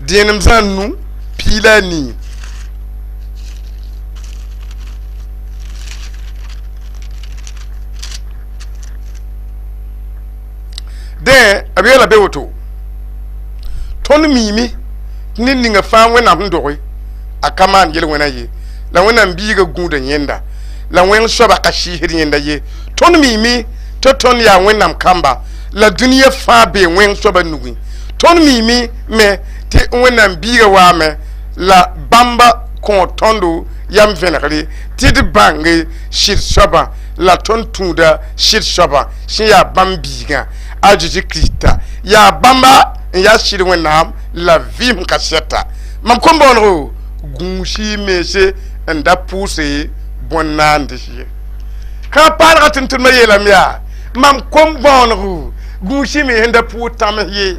dẽenem zã nu piila a nii dẽ b yeela be woto tõnd miime tɩ ned ninga fãa wẽnnaam sẽn doge a ka maan yel-wẽna ye la wẽnnaam biiga gũuda yẽnda la wẽng soaba ka sɩɩsd yẽnda ye tõnd miime tɩ tõnd yaa wẽnnaam kamba la dũniyã fãa bee wẽng soaba nugẽ tõnd miime me tɩ wẽnnaam biiga waame la bãmba kõ tõndo yam vẽnegre tɩ d bãnge sɩd soabã la tõnd tũuda sɩd soabã sẽn yaa bãmb biigã a Zeezi Krista yaa bãmba n yaa sɩd wẽnnaam la vɩɩm ka sɛta mam kom boonego gũus-y mense n da pʋʋse bõn-naands ye ka paalga tʋm-tʋmdbã yeelame yaa mam kom bõonego gũus-y mens n da pʋʋs tãms ye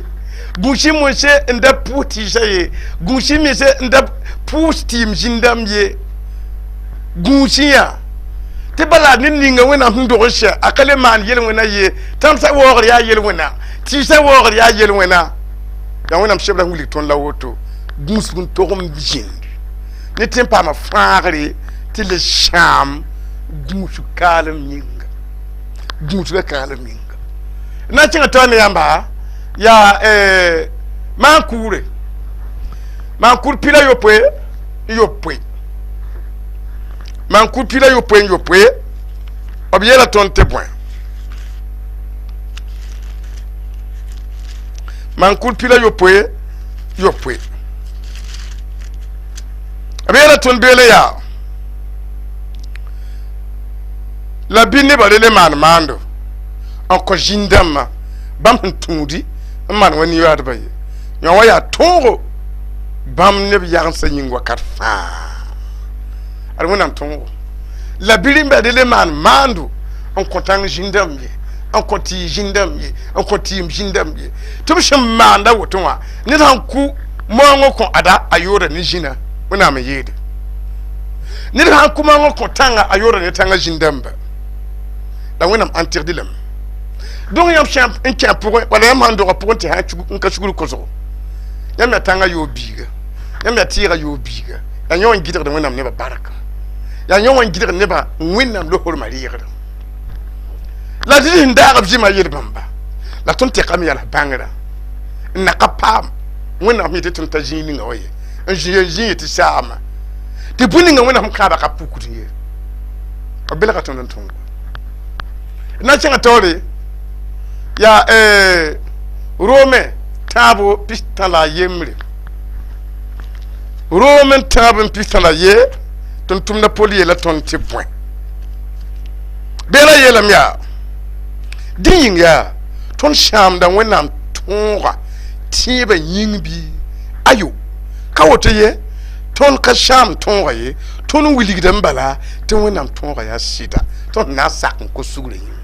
gũus-y mense n da pʋʋs tɩɩsã ye gũus-y mense n da pʋʋs tɩɩm zĩn-dãmb ye gũus-y yã tɩ bala ned ninga wẽnnaam sẽn dog n sɛ a ka le maan yel-wẽna ye tãmsã waoogr yaa yel-wẽna tɩɩsã waoogr yaa yel-wẽna yaa wẽnnaam sebra sẽn wilg tõnd la woto gũusg n tog n zĩnd ne tɩ n paama fãagre tɩ le sãam gũusg kaalem yĩnga gũusgã kaalem yĩnga na n kẽngã taoor ne yãmba yaa maan-kuure maan-kuur pila yopoe n yopoe maan-kuur pila yopoe n yopoe b yeela tõnd tɩ bõe maan-kuur pila yopoe yopoe b yeela tõnd beele yaa la bɩ nebã re le maan maando n kõ zĩn-dãmbã bãmb sẽn tũudi n maan wa niwaadbã ye yõ wa yaa tõogo bãmb neb yagendsã yĩng wakat fãa ad wẽnnaam tõogo la bɩ rẽmba re le maan maando n kõ tãng zĩn-dãmb ye n kõ tɩɩ zĩn-dãmb ye n kõ tɩɩm zĩn-dãmb ye tɩ b sẽn maanda woto wã ned sãn ku maoongõ kõ ada a yooda ne zĩna wẽnnaam n yeede ned sãn ku maoongõ kõ tãnga a yooda ne tãngã zĩn-dãmba la wẽnnaam ãn tɩgd lame donc yãmb sã n kẽ a pʋgẽ wala yãmb sãn doga pʋgẽ tɩ sã n ka sugr kosgo yãmb yaa tãngã yoog biiga yãmb yaa tɩɩgã yoog biiga yaa yõ n gɩdgd wẽnnaam nebã barka yaa yõ n gɩdgd nebã wẽnnaam losormã reegdã la dɩd sẽn daag b zɩma yel-bãmba la tõnd tɛkame yals bãngrã n na ka paam wẽnnaam sẽn yetɩ tõnd ta zĩig ninga wa ye n zĩ yetɩ saama tɩ bũn ninga wẽnnaam sẽn kãabã ka pukd ye b belga tõnd n tõngo na n kẽngã taoore yaa Rome tãabo pistã la a yembre Rome tãab n pistã la ye tʋm-tʋmdã Pol yeela tõnd tɩ bõe beela yeelame yaa dẽ yĩng yaa tõnd sãamda wẽnnaam tõoga tẽebã yĩng bɩ ayo ka woto ye tõnd ka sãam tõoga ye tõnd wilgdame bala tɩ wẽnnaam tõoga yaa sɩda tõnd na n sak n kos sugrã yĩnga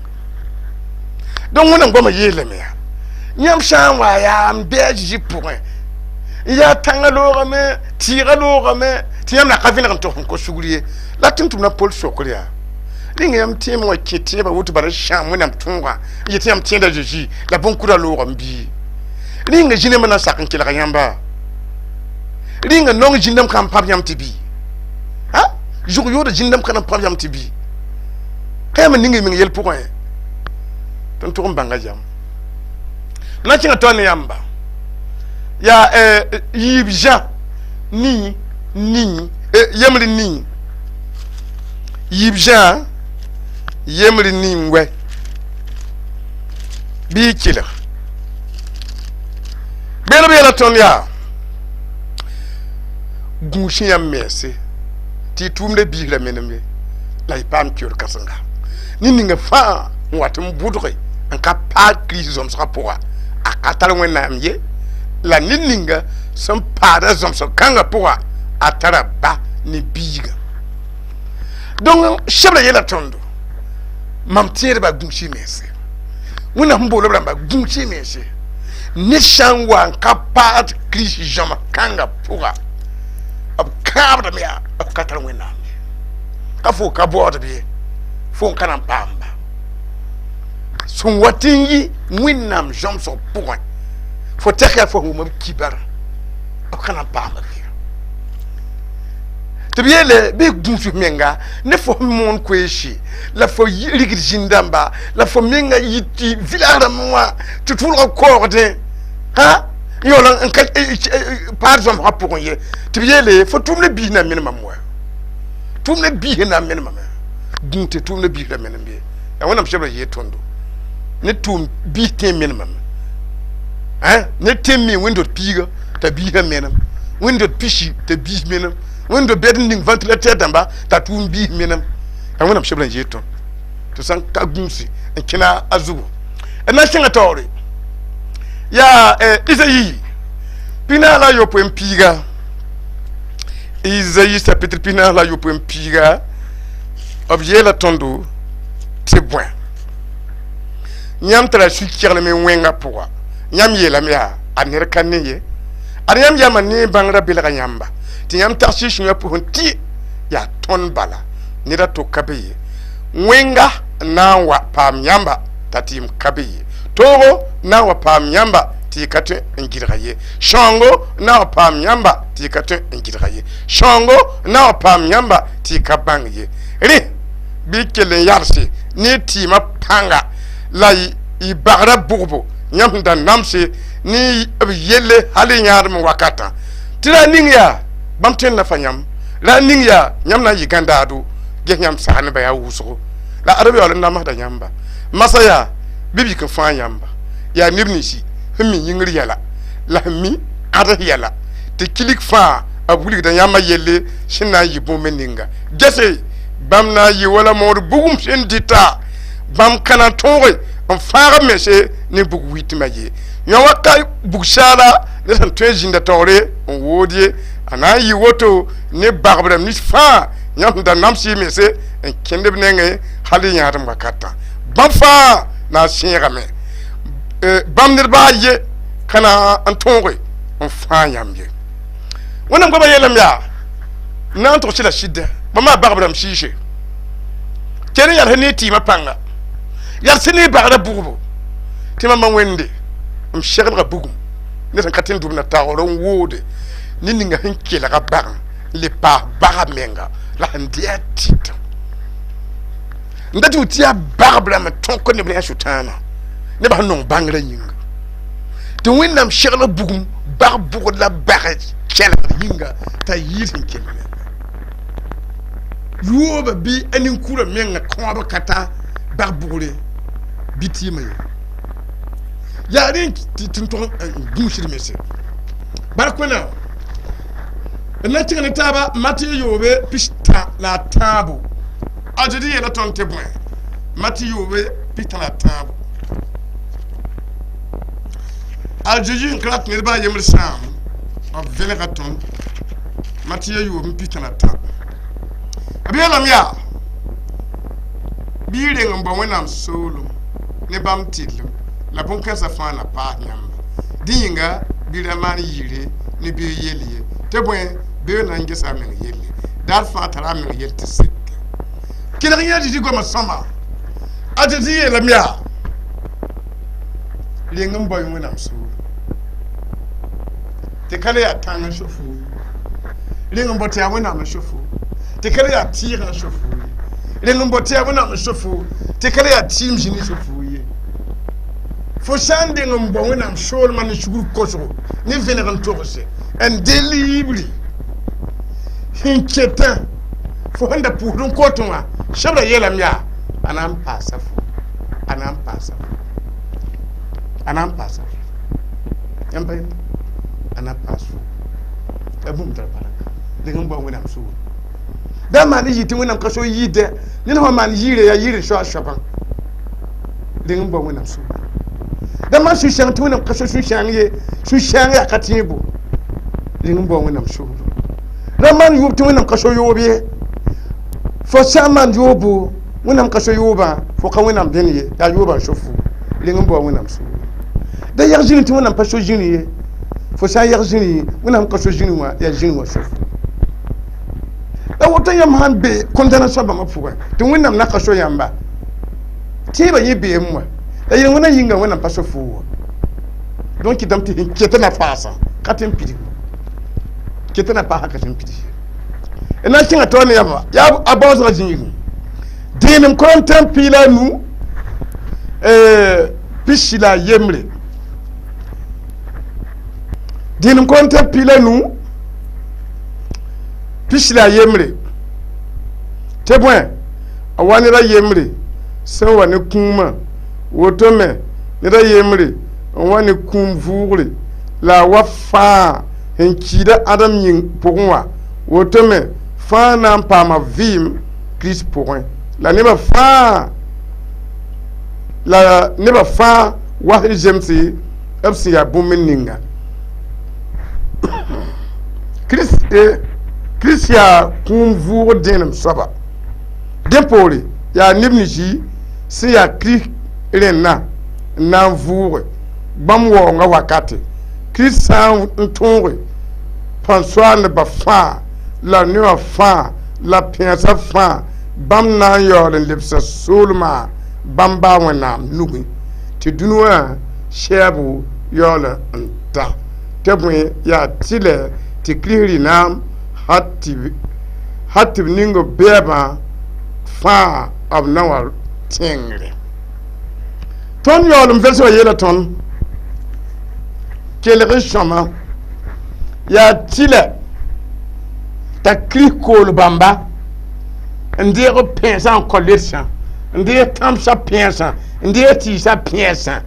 donc wẽnnaam goamã yeelame yaa yãmb sã n wa yaa n bɩ a Zeezi pʋgẽ n yaa tãngã loogame tɩɩgã loogame tɩ yãmb na ka vẽneg n tog sẽn kos sugr ye la tʋm-tʋmdã Pol sokr yaa rĩnga yãmb tẽebã wã kẽ tẽebã woto bala sãam wẽnnaam tõogã n yetɩ yãmb tẽeda Zeezi la bõn-kʋdã loogame bɩ rĩnga zĩ-nambã na n sak n kelga yãmba rĩnga nong zĩndãmb ka n pãb yãmb tɩ bɩ zʋg yooda zĩndãmb ka na n pãb yãmb tɩ bɩ ka yãmb n ning y meng yɛl pʋgẽ tɩ n tʋg n bãnga yam na n kẽngã taoor ne yãmba yaa yiib zã nii nii yembre nii yiib zã yembre nii n wɛ bɩ y kelg beelb yeela tõnd yaa gũus yãmb mense tɩ Tɩ y tʋʋmdã biisrã menem ye la y paam kior kãsenga ne ninga fãa n wat n bʋdge n ka paad Kirist zõmsgã pʋga, a ka tar Wẽnnaam ye. La ned ninga sẽn paada zõmsg kãngã pʋga, a tara ba ne biiga. Donc sebra yɛla tõndo mam tẽedba gũus y mense. Wẽnnaam sẽn bool b rãmba, gũus y mense. Ned sã n wa n ka paad Kirist zãma kãngã pʋga, b kãabdame yaa b ka tar Wẽnnaam ye. Ka fo ka baoodb ye, fo n ka na n paamba sẽn wat n yi Wẽnnaam zãmsg pʋgẽ. Fo tɛk yaa fo wʋm b kibarã, b ka na n paamba ye. Tɩ b yeele bɩ gũus f menga ne fo sẽn moon koeese la fo rigd zĩn-dãmba la fo menga yit tɩ village rãmb wã tɩ tʋlg kaoogdẽ ha yaool n ka paad zãmsgã pʋgẽ ye. Tɩ b yeele fo tʋʋmdã biis na menemame wa, tʋʋmdã biis na n menemame. Gũus tɩ tʋʋmdã biis ra menem be yaa Wẽnnaam sebra yee tõndo ne tʋʋm biis tẽ menemame. Ne tẽ me wẽnd-dot piiga t'a biisã menem, wẽnd-dot pisi t'a biis menem, wẽnd bɛd n ning ventilateur dãmba t'a tʋʋm biis menem. Yaa Wẽnnaam sebra n yee tõnd tɩ sã n ka gũusi n kẽna a zugu. D na n sẽnga taoore yaa Izayi 41, Izayi chapitre 41. B yeela tõndo tɩ bõe yãmb tara sũ-keglem n wẽngã pʋga. Yãmb yeelame yaa a ned ka ne ye, ad yãmb yama ne bãngrã belga yãmba tɩ yãmb tags y sũyã pʋgẽ tɩ yaa tõnd bala, ned a to ka be ye. Wẽnga n na n wa paam yãmba t'a tɩ yem ka be ye, toogo na n wa paam yãmba tɩ y ka tõe n gɩdga ye, sõngo n na n wa paam yãmba tɩ y ka tõe n gɩdga ye, sõngo n na n wa paam yãmba tɩ y ka bãng ye. Rẽ bɩ kell n yalse ne tɩɩmã pãnga la y bagrã bʋgbo yãmb sẽn da namse ne b yelle hal y yãadem wakatã. Tɩ ra ning yaa bãmb tõe n nafa yãmb, ra ning yaa yãmb na n yɩ gãndaado ges yãmb sag nebã yaa wʋsgo la ad b yaool n namsda yãmba. Masã yaa bɩ b yik n fãag yãmba yaa neb ninsi sẽn mi yĩngr yɛla la sẽn mi ãds yɛla tɩ kilig fãa b wilgda yãmba yelle sẽn na n yɩ bũmb ninga. Gese bãmb na n yɩ wala mood bugum sẽn dɩta, bãmb ka na n tõoge n fãag b mense ne bug witmã ye. Yõ waka bug-saala ne sẽn tõe n zĩnda taoore n wood ye, a na n yɩ woto ne bagb rãmb nins fãa yãmb sẽn da nams y mense n kẽnd b nengẽ hal y yãadem wakatã. Bãmb fãa na n sẽegame, bãmb ned baa ye ka na n tõoge n fãag yãmb ye. Wẽnnaam goamã yeelame yaa na n togs la sɩda bãmb a bagb rãmb sɩɩse kell n yals ne tɩɩmã pãnga, yals ne bagrã bʋgbo tɩ mamba wẽnde m seglga bugum ne sẽn ka tɩ n dʋmda taoor n woode ne ninga sẽn kelga bag n le paas baga menga la sẽn dɩ a tɩt n da tɩ tɩ yaa bagb rãmb tõk neb ne a sʋtãana nebã sẽn nong bãngrã yĩnga tɩ Wẽnnaam segl bugum bag bʋgd la bag kɛlgd yĩnga t'a yɩɩd sẽn kell menga yooba bɩ a nin-kurã menga kõob ka ta bag bʋgre bɩ tɩɩmã ye. Yaa rẽ tɩ n tog n gũusd mense bark Wẽnnaam d na n tẽng ne taaba Matɩ 33. A Zezi yeela tõnd tɩ bõe? Matɩ 33. A Zezi sẽn ka rat ned baa yembr sãam, b vẽnega tõnd. Matɩ 33, b yeelame yaa bɩ y reng n bao Wẽnnaam soolem ne bãmb tɩrlem la bõn-kãensã fãa na paas yãmba. Dẽ yĩnga bɩ ra maan yɩɩre ne bɩ yell ye, tɩ bõe bee na n gesa a meng yelle, daar fãa tara a meng yell tɩ seke. Kelg yã Zezi goamã sõma. A Zezi yeelame yaa reng n bao Wẽnnaam soolem tɩ ka le yaa tãng n so foo, reng n bao tɩ yaa Wẽnnaam n so foo, tɩ ka le yaa tɩɩgã n so foo ye, reng n bao tɩ yaa Wẽnnaam n so foo, tɩ ka le yaa tɩɩm zĩni n so foo ye. Fo sã n deng n bao Wẽnnaam soolmã ne sugr kosgo ne vẽneg n togse n delibre sẽn ketã fo sẽn da pʋʋsd n kotẽ wã, sebra yeelame yaa a na n paasa fo, a na n paasa fo, a na n paasa fo. Yãmb pa yẽnda a na paas fo la bũmb tara barka deng n bao Wẽnnaam soolem. Da maan yɩ tɩ Wẽnnaam ka so yɩɩdɛ ned sã maan yɩɩre yaa yɩɩr soa soabã reng n bao Wẽnnaam sũurẽ. Da maan sũ-sãoong tɩ Wẽnnaam ka so sũ-sãoong ye, sũ-sãoong yaa ka tẽebo reng n bao Wẽnnaam sũurẽ. Da maan yoob tɩ Wẽnnaam ka so yoob ye, fo sã n maan yoobo, Wẽnnaam ka so yoobã, fo ka Wẽnnaam dẽnd ye, yaa yoobã n so fo reng n bao Wẽnnaam sũurẽ. Da yag zĩri tɩ Wẽnnaam pa so zĩri ye, fo sã n yag zĩri, Wẽnnaam ka so zĩri wã, yaa zĩri wã so fo. La woto yãmb sãn be kõn-dãna soabãmbã pʋgẽ tɩ Wẽnnaam na ka so yãmba, tẽebã yẽ beem wã la yel-wẽnã yĩnga Wẽnnaam pa so foo wã. Donc kɩtame tɩ sẽn ket na paasã ka tɩ n pidsgo, ket na paasã ka tɩ n pids ye. D na n kẽnga taoor ne yãmba yaa a baoosgã zĩigẽ dẽenem Korẽntẽ 15 41, dẽenem Korẽntẽ 15 41. Tɩ bõe a wa ned a yembre sẽn wa ne kũumã, woto me ned a yembre n wa ne kũum vʋʋgre la a wa fãa sẽn kiida Ãdem yĩng pʋgẽ wã, woto me fãa na n paama vɩɩm Kirist pʋgẽ. La nebã fãa la nebã fãa wa sẽn zemse b sẽn yaa bũmb ninga. Kirist yaa kũum vʋʋgr dẽenem soaba. Dẽ poore yaa neb ninsi sẽn yaa Kirist rẽnna n na n vʋʋge bãmb waoongã wakate. Kirist sã n tõoge pãn-soaaldbã fãa la nebã fãa la pẽesã fãa, bãmb na n yaool n lebsa soolmã bãmb baa Wẽnnaam nugẽ tɩ dũni wã sɛɛbo yaool n ta. Tɩ bõe yaa tɩlɛ tɩ Kirist rɩ-naam hal tɩ b ning b bɛɛbã fãa b na wa tẽngre. Tõnd yaool n velse wã yeela tõnd kelg n sõma yaa tɩlɛ t'a Kirist kool bãmba n deeg b pẽesã n kao ledsã, n deeg tãmsã pẽesã, n deeg tɩɩsã pẽesã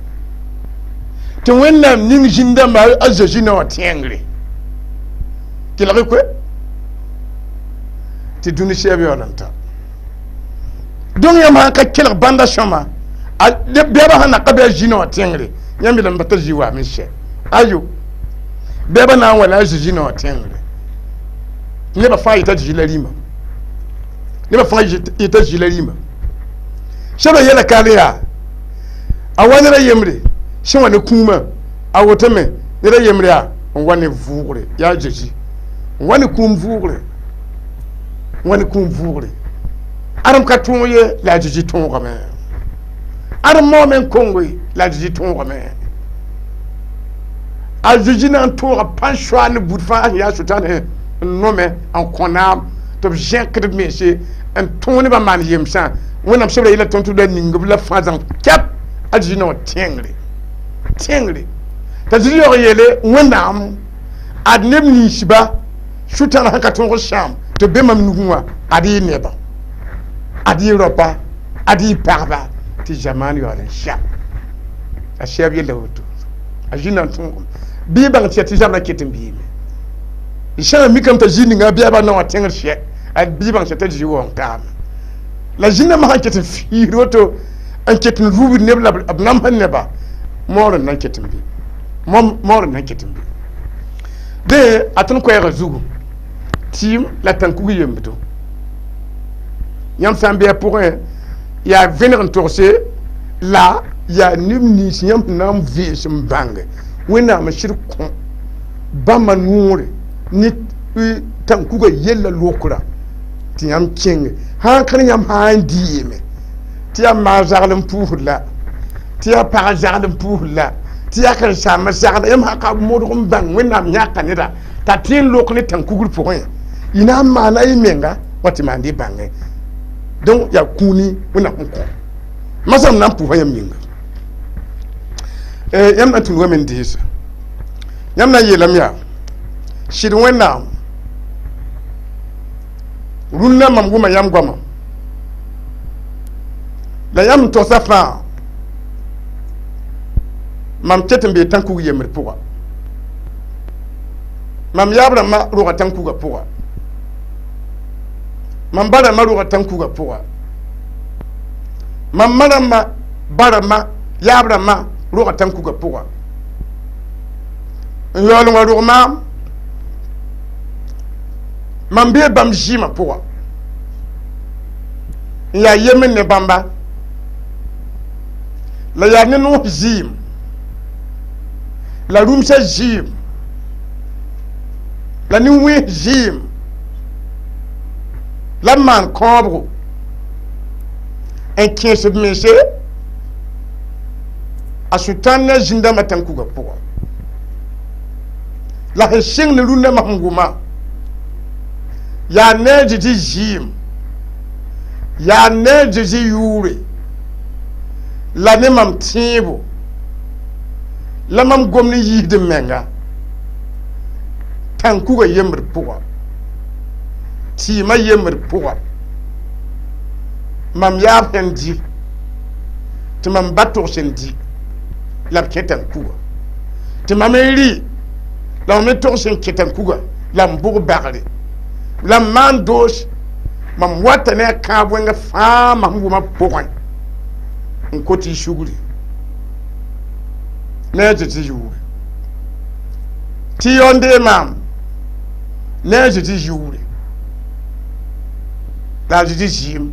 tɩ Wẽnnaam ning zĩn-dãmbã a Zeezi na wã tẽngre. Kelg koe tɩ dũni sɛɛb yaool n ta. Donc yãmb sãn ka kelg bãnda sõma, bɛɛbã sãn na ka bɩ a zĩ na wã tẽngre, yãmb yeelame pa t'a zĩ waame n sɛ. Ayo, bɛɛbã na n wa la a Zezi na wã tẽngre. Nebã fãa yeta Zezi la rĩma, nebã fãa yeta Zezi la rĩma. Sẽb yɛla kaal yaa a wa ned a yembre sẽn wa ne kũumã, a woto me ned a yembre yaa n wa ne vʋʋgre, yaa Zezi n wa ne kũum vʋʋgre, n wa ne kũum vʋʋgre. Ãdem ka tõog ye la a Zezi tõogame, ãdem maoome n kongoe la a Zezi tõogame. A Zezi na n tõoga pãn-soaal ne bud fãa sẽn yaa Sʋtãan n nome n kõ naam tɩ b zẽkd b mense n tõog nebã maan yemsã. Wẽnnaam sebra yɛla tõnd tɩ la ning b la fãa zãng kɛp a Zezi na wã tẽngre, tẽngre. T'a Zezi yaoog yeele Wẽnnaam ad neb ninsba Sʋtãan sẽn ka tõog sãam tɩ b be mam nugẽ wã, ad y nebã, ad y raopa, ad y pagba, tɩ zamaan yaool n sɛb. A sɛb yella woto a zĩ na n tõogame bɩ y bãng tɩ yaa tɩ zabrã ket n biime. Sã n mikame t'a zĩ ninga bɛɛbã na wã tẽngr sɛ, a bɩ y bãng sã t'a zĩ waoong taame. La zĩnãmbã sãn ket n fiisd woto n ket n rubd neb la b namsd neba, moor n na n ket n be, moor n na n ket n be. Dẽ a tõnd koɛɛgã zugu tɩɩm la tãn-kug yembdo. Yãmb sã n bɩ a pʋgẽ yaa vẽneg n togse la yaa neb nins yãmb sẽn na n vẽes n bãnge Wẽnnaam n sɩd kõ bãmba noore ne tãn-kugã yella lokrã tɩ yãmb kẽnge. Sãn kãn yãmb sã n dɩɩme tɩ yaa maa zagl n pʋʋsd la, tɩ yaa pag zagl n pʋʋsd la, tɩ yaa karen-saambã zagla, yãmb sã ka modg n bãng Wẽnnaam yãka neda t'a tẽ n lok ne tãn-kugr pʋgẽ, y na n maana y menga wa tɩ maand y bãngẽ. Donc yaa kũuni Wẽnnaam sẽn kõ masam na n pʋʋsa yãmb yĩnga. Yãmb na n tũnuga me n deesa. Yãmb na n yeelame yaa sɩd Wẽnnaam rũnnã mam wʋma yãmb goamã la yãmb n togsa fãa mam ket n bee tãn-kug yembr pʋga. Mam yaab rãmbã roga tãn-kugã pʋga. Mam ba rãmbã roga tãn-kuga pʋga, mam ma rãmbã, ba rãmbã, yaab rãmbã roga tãn-kuga pʋga. N yaool n wa rog maam, mam bee bãmb zɩɩmã pʋga n yaa yemd ne bãmba, la yaa ne noos zɩɩm la rũmsã zɩɩm la nin-wẽns zɩɩm la b maan kãobgo n kẽes b mense a sʋtãan na zĩndãmbã tãn-kuga pʋga. La sẽn sɩng ne rũndãmbã sẽn wʋma yaa ne a Zezi zɩɩm, yaa ne a Zezi yʋʋre, la ne mam tẽebo la mam gom ne yiisd m menga tãn-kuga yembd pʋga, tɩɩmã yembd pʋga. Mam yaab sẽn dɩ tɩ mam ba tog sẽn dɩ la b kẽ tãn-kuga, tɩ mam n rɩ la mam me tog sẽn kẽ tãn-kuga la m bʋg bagre la m maan doos. Mam wata ne a kãab wẽnga fãa mam wʋma pʋgẽ n kot y sugri ne a Zezi yʋʋre, tɩ yaoon dee maam ne a Zezi yʋʋre la a Zezi zɩɩm.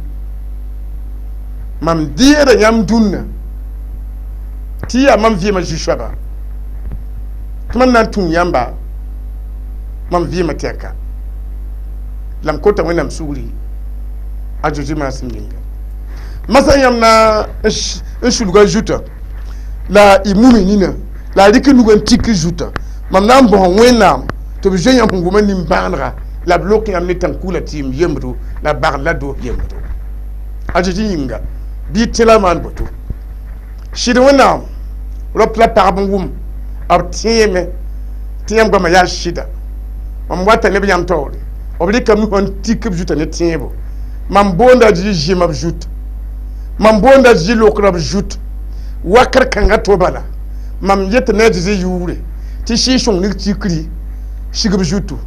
Mam deeda yãmb dũnna tɩ yaa mam vɩɩmã zu-soaba, tɩ mam na n tũu yãmba mam vɩɩmã tɛka, la m kota Wẽnnaam sugri a Zezi maasem yĩnga. Masã yãmb na n sulga zutã la y mumi nina la a rɩk nugã n tik zutã. Mam na n bõs Wẽnnaam tɩ b zoe yãmb sẽn wʋma nin-bãanega, la b lok yãmb ne tãn-kugla tɩɩm yembdo la bagl la doos yembdo a Zezi yĩnga. Bɩ tẽ la maan boto sɩd Wẽnnaam rap la pagb n wʋm b tẽeme tɩ yãmb goamã yaa sɩda. Mam wata ne b yãmb taoore, b rɩkame nusã n tik b zutã ne tẽebo. Mam boonda a Zezi zɩɩmã b zut, mam boonda a Zezi lokra b zut wakr kãngã to. Bala mam yet ne a Zezi yʋʋre tɩ sɩɩg-sõng ning tikri sig b zutu.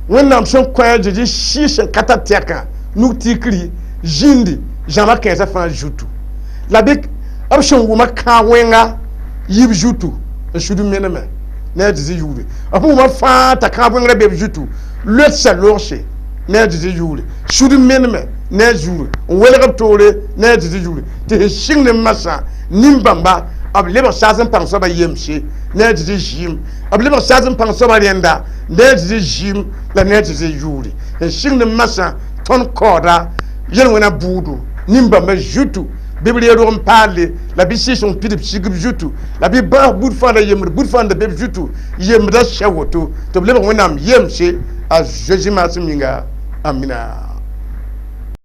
Wẽnnaam sẽn kõ a Zezi sɩɩg sẽn ka tar tɛkã nug tikri zĩndi zãma kãensã fãa zutu, la bɩ b sẽn wʋma kãag wẽnga yib zutu n sud n meneme ne a Zezi yʋʋre. B sẽn wʋma fãa t'a kãab wẽngrã be b zutu loedsa loogse ne a Zezi yʋʋre, sud n meneme ne a zuure, n welg b toore ne a Zezi yʋʋre, tɩ sẽn sɩng ne masã nin-bãmba b lebg saas n pãng soabã yemse ne a Zezi zɩɩm, b lebg saas n pãng soabã rẽnda ne a Zezi zɩɩm la ne a Zezi yʋʋre. Sẽn sɩng ne masã tõnd kaooda yel-wẽna bʋʋdo nin-bãmbã zutu, bɩ b reeg rog n paalle, la bɩ sɩɩg-sõng pidb sig b zutu, la bɩ bãas bud fãa la yembd bud fãa n da be b zutu yembdã sɛ woto tɩ b lebg Wẽnnaam yemse a Zezi maasem yĩnga. Amina.